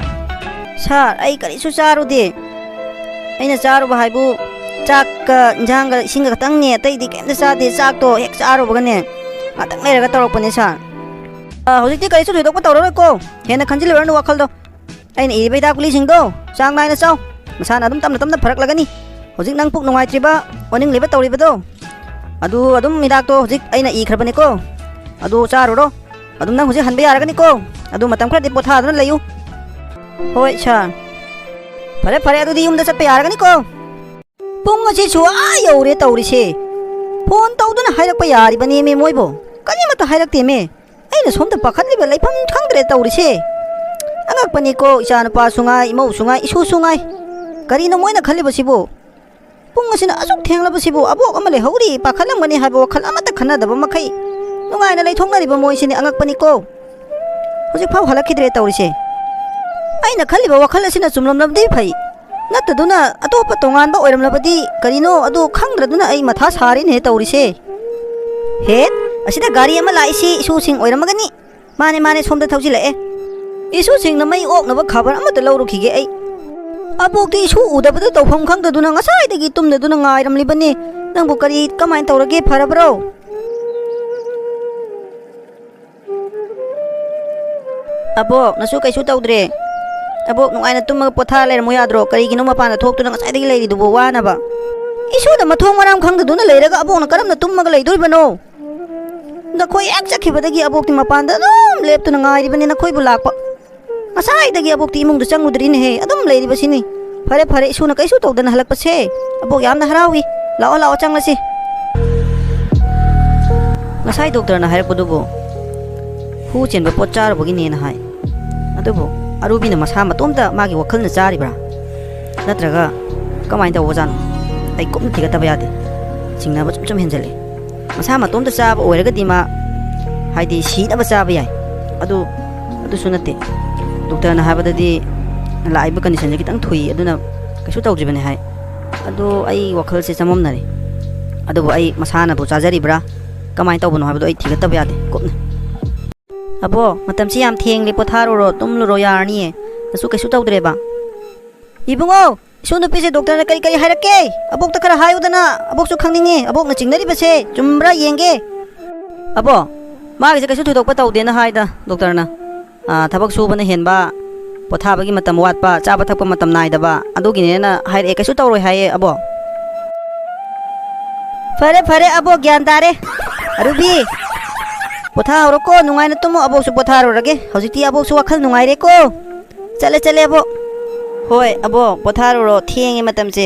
ꯁꯥꯔ, ꯑꯩ ꯀꯔꯤꯁꯨ ꯆꯥꯔꯨꯗꯦ꯫ ꯑꯩꯅ ꯆꯥꯔꯨꯕ ꯍꯥꯏꯕꯨ, ꯆꯥꯛꯀ ꯏꯟꯖꯥꯡꯒ ꯏꯁꯤꯡꯒ ꯈꯛꯇꯪꯅꯦ, ꯑꯇꯩꯗꯤ ꯀꯩꯝꯇ ꯆꯥꯗꯦ꯫ ꯆꯥꯛꯇꯣ ꯍꯦꯛ ꯆꯥꯔꯨꯕꯒꯅꯦ, ꯉꯥꯛꯇꯪ ꯂꯩꯔꯒ ꯇꯧꯔꯛꯄꯅꯦ, ꯁꯥꯔ꯫ ꯑꯥ, ꯍꯧꯖꯤꯛꯇꯤ ꯀꯔꯤꯁꯨ ꯊꯣꯏꯗꯣꯛꯄ ꯇꯧꯔꯔꯣꯏꯀꯣ꯫ ꯍꯦꯟꯅ ꯈꯟꯖꯤꯜꯂꯨꯔꯅꯨ ꯋꯥꯈꯜꯗꯣ꯫ ꯑꯩꯅ ꯏꯔꯤꯕ ꯍꯤꯗꯥꯛ ꯒꯨꯂꯤꯁꯤꯡꯗꯣ ꯆꯥꯡ ꯅꯥꯏꯅ ꯆꯥꯎ꯫ ꯃꯁꯥꯅ ꯑꯗꯨꯝ ꯇꯞꯅ ꯇꯞꯅ ꯐꯔꯛꯂꯒꯅꯤ꯫ ꯍꯧꯖꯤꯛ ꯅꯪ ꯄꯨꯛ ꯅꯨꯡꯉꯥꯏꯇ꯭ꯔꯤꯕ, ꯑꯣꯅꯤꯡꯂꯤꯕ ꯇꯧꯔꯤꯕꯗꯣ, ꯑꯗꯨ ꯑꯗꯨꯝ ꯍꯤꯗꯥꯛꯇꯣ ꯍꯧꯖꯤꯛ ꯑꯩꯅ ꯏꯈ꯭ꯔꯕꯅꯤꯀꯣ꯫ ꯑꯗꯨ ꯆꯥꯔꯨꯔꯣ꯫ ꯑꯗꯨꯝ ꯅꯪ ꯍꯧꯖꯤꯛ ꯍꯟꯕ ꯌꯥꯔꯒꯅꯤꯀꯣ꯫ ꯑꯗꯨ ꯃꯇꯝ ꯈꯔꯗꯤ ꯄꯣꯊꯥꯗꯨꯅ ꯂꯩꯌꯨ꯫ ꯍꯣꯏ, ꯁꯥꯔ꯫ ꯐꯔꯦ, ꯐꯔꯦ, ꯑꯗꯨꯗꯤ ꯌꯨꯝꯗ ꯆꯠꯄ ꯌꯥꯔꯒꯅꯤꯀꯣ꯫ ꯄꯨꯡ ꯑꯁꯤꯁꯨ ꯑꯥ ꯌꯧꯔꯦ ꯇꯧꯔꯤꯁꯦ꯫ ꯐꯣꯟ ꯇꯧꯗꯨꯅ ꯍꯥꯏꯔꯛꯄ ꯌꯥꯔꯤꯕꯅꯦꯃꯤ ꯃꯣꯏꯕꯨ꯫ ꯀꯔꯤꯃꯠꯇ ꯍꯥꯏꯔꯛꯇꯦꯃꯤ꯫ ꯑꯩꯅ ꯁꯣꯝꯗ ꯄꯥꯈꯠꯂꯤꯕ ꯂꯩꯐꯝ ꯈꯪꯗ꯭ꯔꯦ ꯇꯧꯔꯤꯁꯦ꯫ ꯑꯉꯛꯄꯅꯤꯀꯣ, ꯏꯆꯥꯅꯨꯄꯥꯁꯨ ꯉꯥꯏ, ꯏꯃꯧꯁꯨ ꯉꯥꯏ, ꯏꯁꯨꯁꯨ ꯉꯥꯏ꯫ ꯀꯔꯤꯅꯣ ꯃꯣꯏꯅ ꯈꯜꯂꯤꯕꯁꯤꯕꯨ? ꯄꯨꯡ ꯑꯁꯤꯅ ꯑꯁꯨꯛ ꯊꯦꯡꯂꯕꯁꯤꯕꯨ ꯑꯕꯣꯛ ꯑꯃ ꯂꯩꯍꯧꯔꯤ, ꯄꯥꯈꯠꯂꯝꯒꯅꯤ ꯍꯥꯏꯕ ꯋꯥꯈꯜ ꯑꯃꯠꯇ ꯈꯟꯅꯗꯕ ꯃꯈꯩ ꯅꯨꯡꯉꯥꯏꯅ ꯂꯩꯊꯣꯛꯅꯔꯤꯕ ꯃꯣꯏꯁꯤꯅꯤ꯫ ꯑꯉꯛꯄꯅꯤꯀꯣ꯫ ꯍꯧꯖꯤꯛꯐꯥꯎ ꯍꯜꯂꯛꯈꯤꯗ꯭ꯔꯦ ꯇꯧꯔꯤꯁꯦ꯫ ꯑꯩꯅ ꯈꯜꯂꯤꯕ ꯋꯥꯈꯜ ꯑꯁꯤꯅ ꯆꯨꯝꯂꯝꯂꯕꯗꯤ ꯐꯩ꯫ ꯅꯠꯇꯗꯨꯅ ꯑꯇꯣꯞꯄ ꯇꯣꯉꯥꯟꯕ ꯑꯣꯏꯔꯝꯂꯕꯗꯤ ꯀꯔꯤꯅꯣ ꯑꯗꯨ ꯈꯪꯗ꯭ꯔꯗꯨꯅ ꯑꯩ ꯃꯊꯥ ꯁꯥꯔꯤꯅꯦ ꯇꯧꯔꯤꯁꯦ꯫ ꯍꯦꯠ, ꯑꯁꯤꯗ ꯒꯥꯔꯤ ꯑꯃ ꯂꯥꯛꯏꯁꯤ ꯏꯁꯨꯁꯤꯡ ꯑꯣꯏꯔꯝꯃꯒꯅꯤ꯫ ꯃꯥꯅꯦ, ꯃꯥꯅꯦ, ꯁꯣꯝꯗ ꯊꯧꯖꯤꯜꯂꯛꯑꯦ꯫ ꯏꯁꯨꯁꯤꯡꯅ ꯃꯩ ꯑꯣꯛꯅꯕ ꯈꯕꯔ ꯑꯃꯠꯇ ꯂꯧꯔꯨꯈꯤꯒꯦ ꯑꯩ꯫ ꯑꯕꯣꯛꯇꯤ ꯏꯁꯨ ꯎꯗꯕꯗ ꯇꯧꯐꯝ ꯈꯪꯗꯗꯨꯅ ꯉꯁꯥꯏꯗꯒꯤ ꯇꯨꯝꯗꯗꯨꯅ ꯉꯥꯏꯔꯝꯂꯤꯕꯅꯤ꯫ ꯅꯪꯕꯨ ꯀꯔꯤ ꯀꯃꯥꯏꯅ ꯇꯧꯔꯒꯦ, ꯐꯔꯕ꯭ꯔꯣ? ꯑꯕꯣꯛ, ꯅꯁꯨ ꯀꯩꯁꯨ ꯇꯧꯗ꯭ꯔꯦ? ꯑꯕꯣꯛ, ꯅꯨꯡꯉꯥꯏꯅ ꯇꯨꯝꯃꯒ ꯄꯣꯊꯥ ꯂꯩꯔꯝꯃꯨ ꯌꯥꯗ꯭ꯔꯣ? ꯀꯔꯤꯒꯤꯅꯣ ꯃꯄꯥꯟꯗ ꯊꯣꯛꯇꯨꯅ ꯉꯁꯥꯏꯗꯒꯤ ꯂꯩꯔꯤꯗꯨꯕꯨ ꯋꯥꯅꯕ? ꯏꯁꯨꯗ ꯃꯊꯣꯡ ꯃꯔꯝ ꯈꯪꯗꯗꯨꯅ ꯂꯩꯔꯒ ꯑꯕꯣꯛꯅ ꯀꯔꯝꯅ ꯇꯨꯝꯃꯒ ꯂꯩꯗꯣꯔꯤꯕꯅꯣ? ꯅꯈꯣꯏ ꯍꯦꯛ ꯆꯠꯈꯤꯕꯗꯒꯤ ꯑꯕꯣꯛꯇꯤ ꯃꯄꯥꯟꯗ ꯑꯗꯨꯝ ꯂꯦꯞꯇꯨꯅ ꯉꯥꯏꯔꯤꯕꯅꯤ ꯅꯈꯣꯏꯕꯨ ꯂꯥꯛꯄ꯫ ꯉꯁꯥꯏꯗꯒꯤ ꯑꯕꯣꯛꯇꯤ ꯏꯃꯨꯡꯗ ꯆꯪꯉꯨꯗ꯭ꯔꯤꯅꯦꯍꯦ, ꯑꯗꯨꯝ ꯂꯩꯔꯤꯕꯁꯤꯅꯤ꯫ ꯐꯔꯦ ꯐꯔꯦ, ꯏꯁꯨꯅ ꯀꯩꯁꯨ ꯇꯧꯗꯅ ꯍꯜꯂꯛꯄꯁꯦ ꯑꯕꯣꯛ ꯌꯥꯝꯅ ꯍꯔꯥꯎꯏ꯫ ꯂꯥꯛꯑꯣ ꯂꯥꯛꯑꯣ, ꯆꯪꯂꯁꯤ꯫ ꯉꯁꯥꯏ ꯗꯣꯛꯇꯔꯅ ꯍꯥꯏꯔꯛꯄꯗꯨꯕꯨ ꯍꯨ ꯆꯦꯟꯕ ꯄꯣꯠ ꯆꯥꯔꯨꯕꯒꯤꯅꯦꯅ ꯍꯥꯏ꯫ ꯑꯗꯨꯕꯨ ꯑꯔꯨꯕꯤꯅ ꯃꯁꯥ ꯃꯇꯣꯝꯇ ꯃꯥꯒꯤ ꯋꯥꯈꯜꯅ ꯆꯥꯔꯤꯕ꯭ꯔꯥ? ꯅꯠꯇ꯭ꯔꯒ ꯀꯃꯥꯏꯅ ꯇꯧꯕꯖꯥꯠꯅꯣ? ꯑꯩ ꯀꯨꯞꯅ ꯊꯤꯒꯠꯇꯕ ꯌꯥꯗꯦ꯫ ꯆꯤꯡꯅꯕ ꯁꯨꯝ ꯁꯨꯝ ꯍꯦꯟꯖꯜꯂꯛꯑꯦ꯫ ꯃꯁꯥ ꯃꯇꯣꯝꯇ ꯆꯥꯕ ꯑꯣꯏꯔꯒꯗꯤ ꯃꯥ, ꯍꯥꯏꯗꯤ, ꯁꯤꯅꯕ ꯆꯥꯕ ꯌꯥꯏ꯫ ꯑꯗꯨ, ꯑꯗꯨꯁꯨ ꯅꯠꯇꯦ꯫ ꯗꯣꯛꯇꯔꯅ ꯍꯥꯏꯕꯗꯗꯤ ꯂꯥꯛꯏꯕ ꯀꯟꯗꯤꯁꯟꯁꯦ ꯈꯤꯇꯪ ꯊꯨꯏ, ꯑꯗꯨꯅ ꯀꯩꯁꯨ ꯇꯧꯗ꯭ꯔꯤꯕꯅꯤ ꯍꯥꯏ꯫ ꯑꯗꯣ ꯑꯩ ꯋꯥꯈꯜꯁꯦ ꯆꯃꯝꯅꯔꯦ꯫ ꯑꯗꯨꯕꯨ ꯑꯩ ꯃꯁꯥꯅꯕꯨ ꯆꯥꯖꯔꯤꯕ꯭ꯔꯥ, ꯀꯃꯥꯏꯅ ꯇꯧꯕꯅꯣ ꯍꯥꯏꯕꯗꯣ ꯑꯩ ꯊꯤꯒꯠꯇꯕ ꯌꯥꯗꯦ ꯀꯨꯞꯅ꯫ ꯑꯕꯣ, ꯃꯇꯝꯁꯤ ꯌꯥꯝ ꯊꯦꯡꯂꯦ, ꯄꯣꯊꯥꯔꯨꯔꯣ, ꯇꯨꯝꯂꯨꯔꯣ, ꯌꯥꯔꯅꯤꯌꯦ꯫ ꯅꯁꯨ ꯀꯩꯁꯨ ꯇꯧꯗ꯭ꯔꯦꯕ? ꯏꯕꯨꯡꯉꯣ, ꯏꯁꯨ ꯅꯨꯄꯤꯁꯦ ꯗꯣꯛꯇꯔꯅ ꯀꯔꯤ ꯀꯔꯤ ꯍꯥꯏꯔꯛꯀꯦ? ꯑꯕꯣꯛꯇ ꯈꯔ ꯍꯥꯏꯌꯨꯗꯅ, ꯑꯕꯣꯛꯁꯨ ꯈꯪꯅꯤꯡꯉꯦ, ꯑꯕꯣꯛꯅ ꯆꯤꯡꯅꯔꯤꯕꯁꯦ ꯆꯨꯝꯕ꯭ꯔꯥ ꯌꯦꯡꯒꯦ꯫ ꯑꯕꯣ, ꯃꯥꯒꯤꯁꯦ ꯀꯩꯁꯨ ꯊꯣꯏꯗꯣꯛꯄ ꯇꯧꯗꯦꯅ ꯍꯥꯏꯗ ꯗꯣꯛꯇꯔꯅ꯫ ꯑꯥ, ꯊꯕꯛ ꯁꯨꯕꯅ ꯍꯦꯟꯕ, ꯄꯣꯊꯥꯕꯒꯤ ꯃꯇꯝ ꯋꯥꯠꯄ, ꯆꯥꯕ ꯊꯛꯄ ꯃꯇꯝ ꯅꯥꯏꯗꯕ, ꯑꯗꯨꯒꯤꯅꯦꯅ ꯍꯥꯏꯔꯛꯑꯦ, ꯀꯩꯁꯨ ꯇꯧꯔꯣꯏ ꯍꯥꯏꯌꯦ ꯑꯕꯣ꯫ ꯐꯔꯦ ꯐꯔꯦ ꯑꯕꯣ, ꯒ꯭ꯌꯥꯟ ꯇꯥꯔꯦ꯫ ꯑꯔꯨꯕꯤ, ꯄꯣꯊꯥꯍꯧꯔꯣꯀꯣ, ꯅꯨꯡꯉꯥꯏꯅ ꯇꯨꯝꯃꯣ, ꯑꯕꯣꯛꯁꯨ ꯄꯣꯊꯥꯔꯨꯔꯒꯦ꯫ ꯍꯧꯖꯤꯛꯇꯤ ꯑꯕꯣꯛꯁꯨ ꯋꯥꯈꯜ ꯅꯨꯡꯉꯥꯏꯔꯦꯀꯣ꯫ ꯆꯠꯂꯦ ꯆꯠꯂꯦ ꯑꯕꯣꯛ꯫ ꯍꯣꯏ ꯑꯕꯣꯛ, ꯄꯣꯊꯥꯔꯨꯔꯣ, ꯊꯦꯡꯉꯦ ꯃꯇꯝꯁꯦ꯫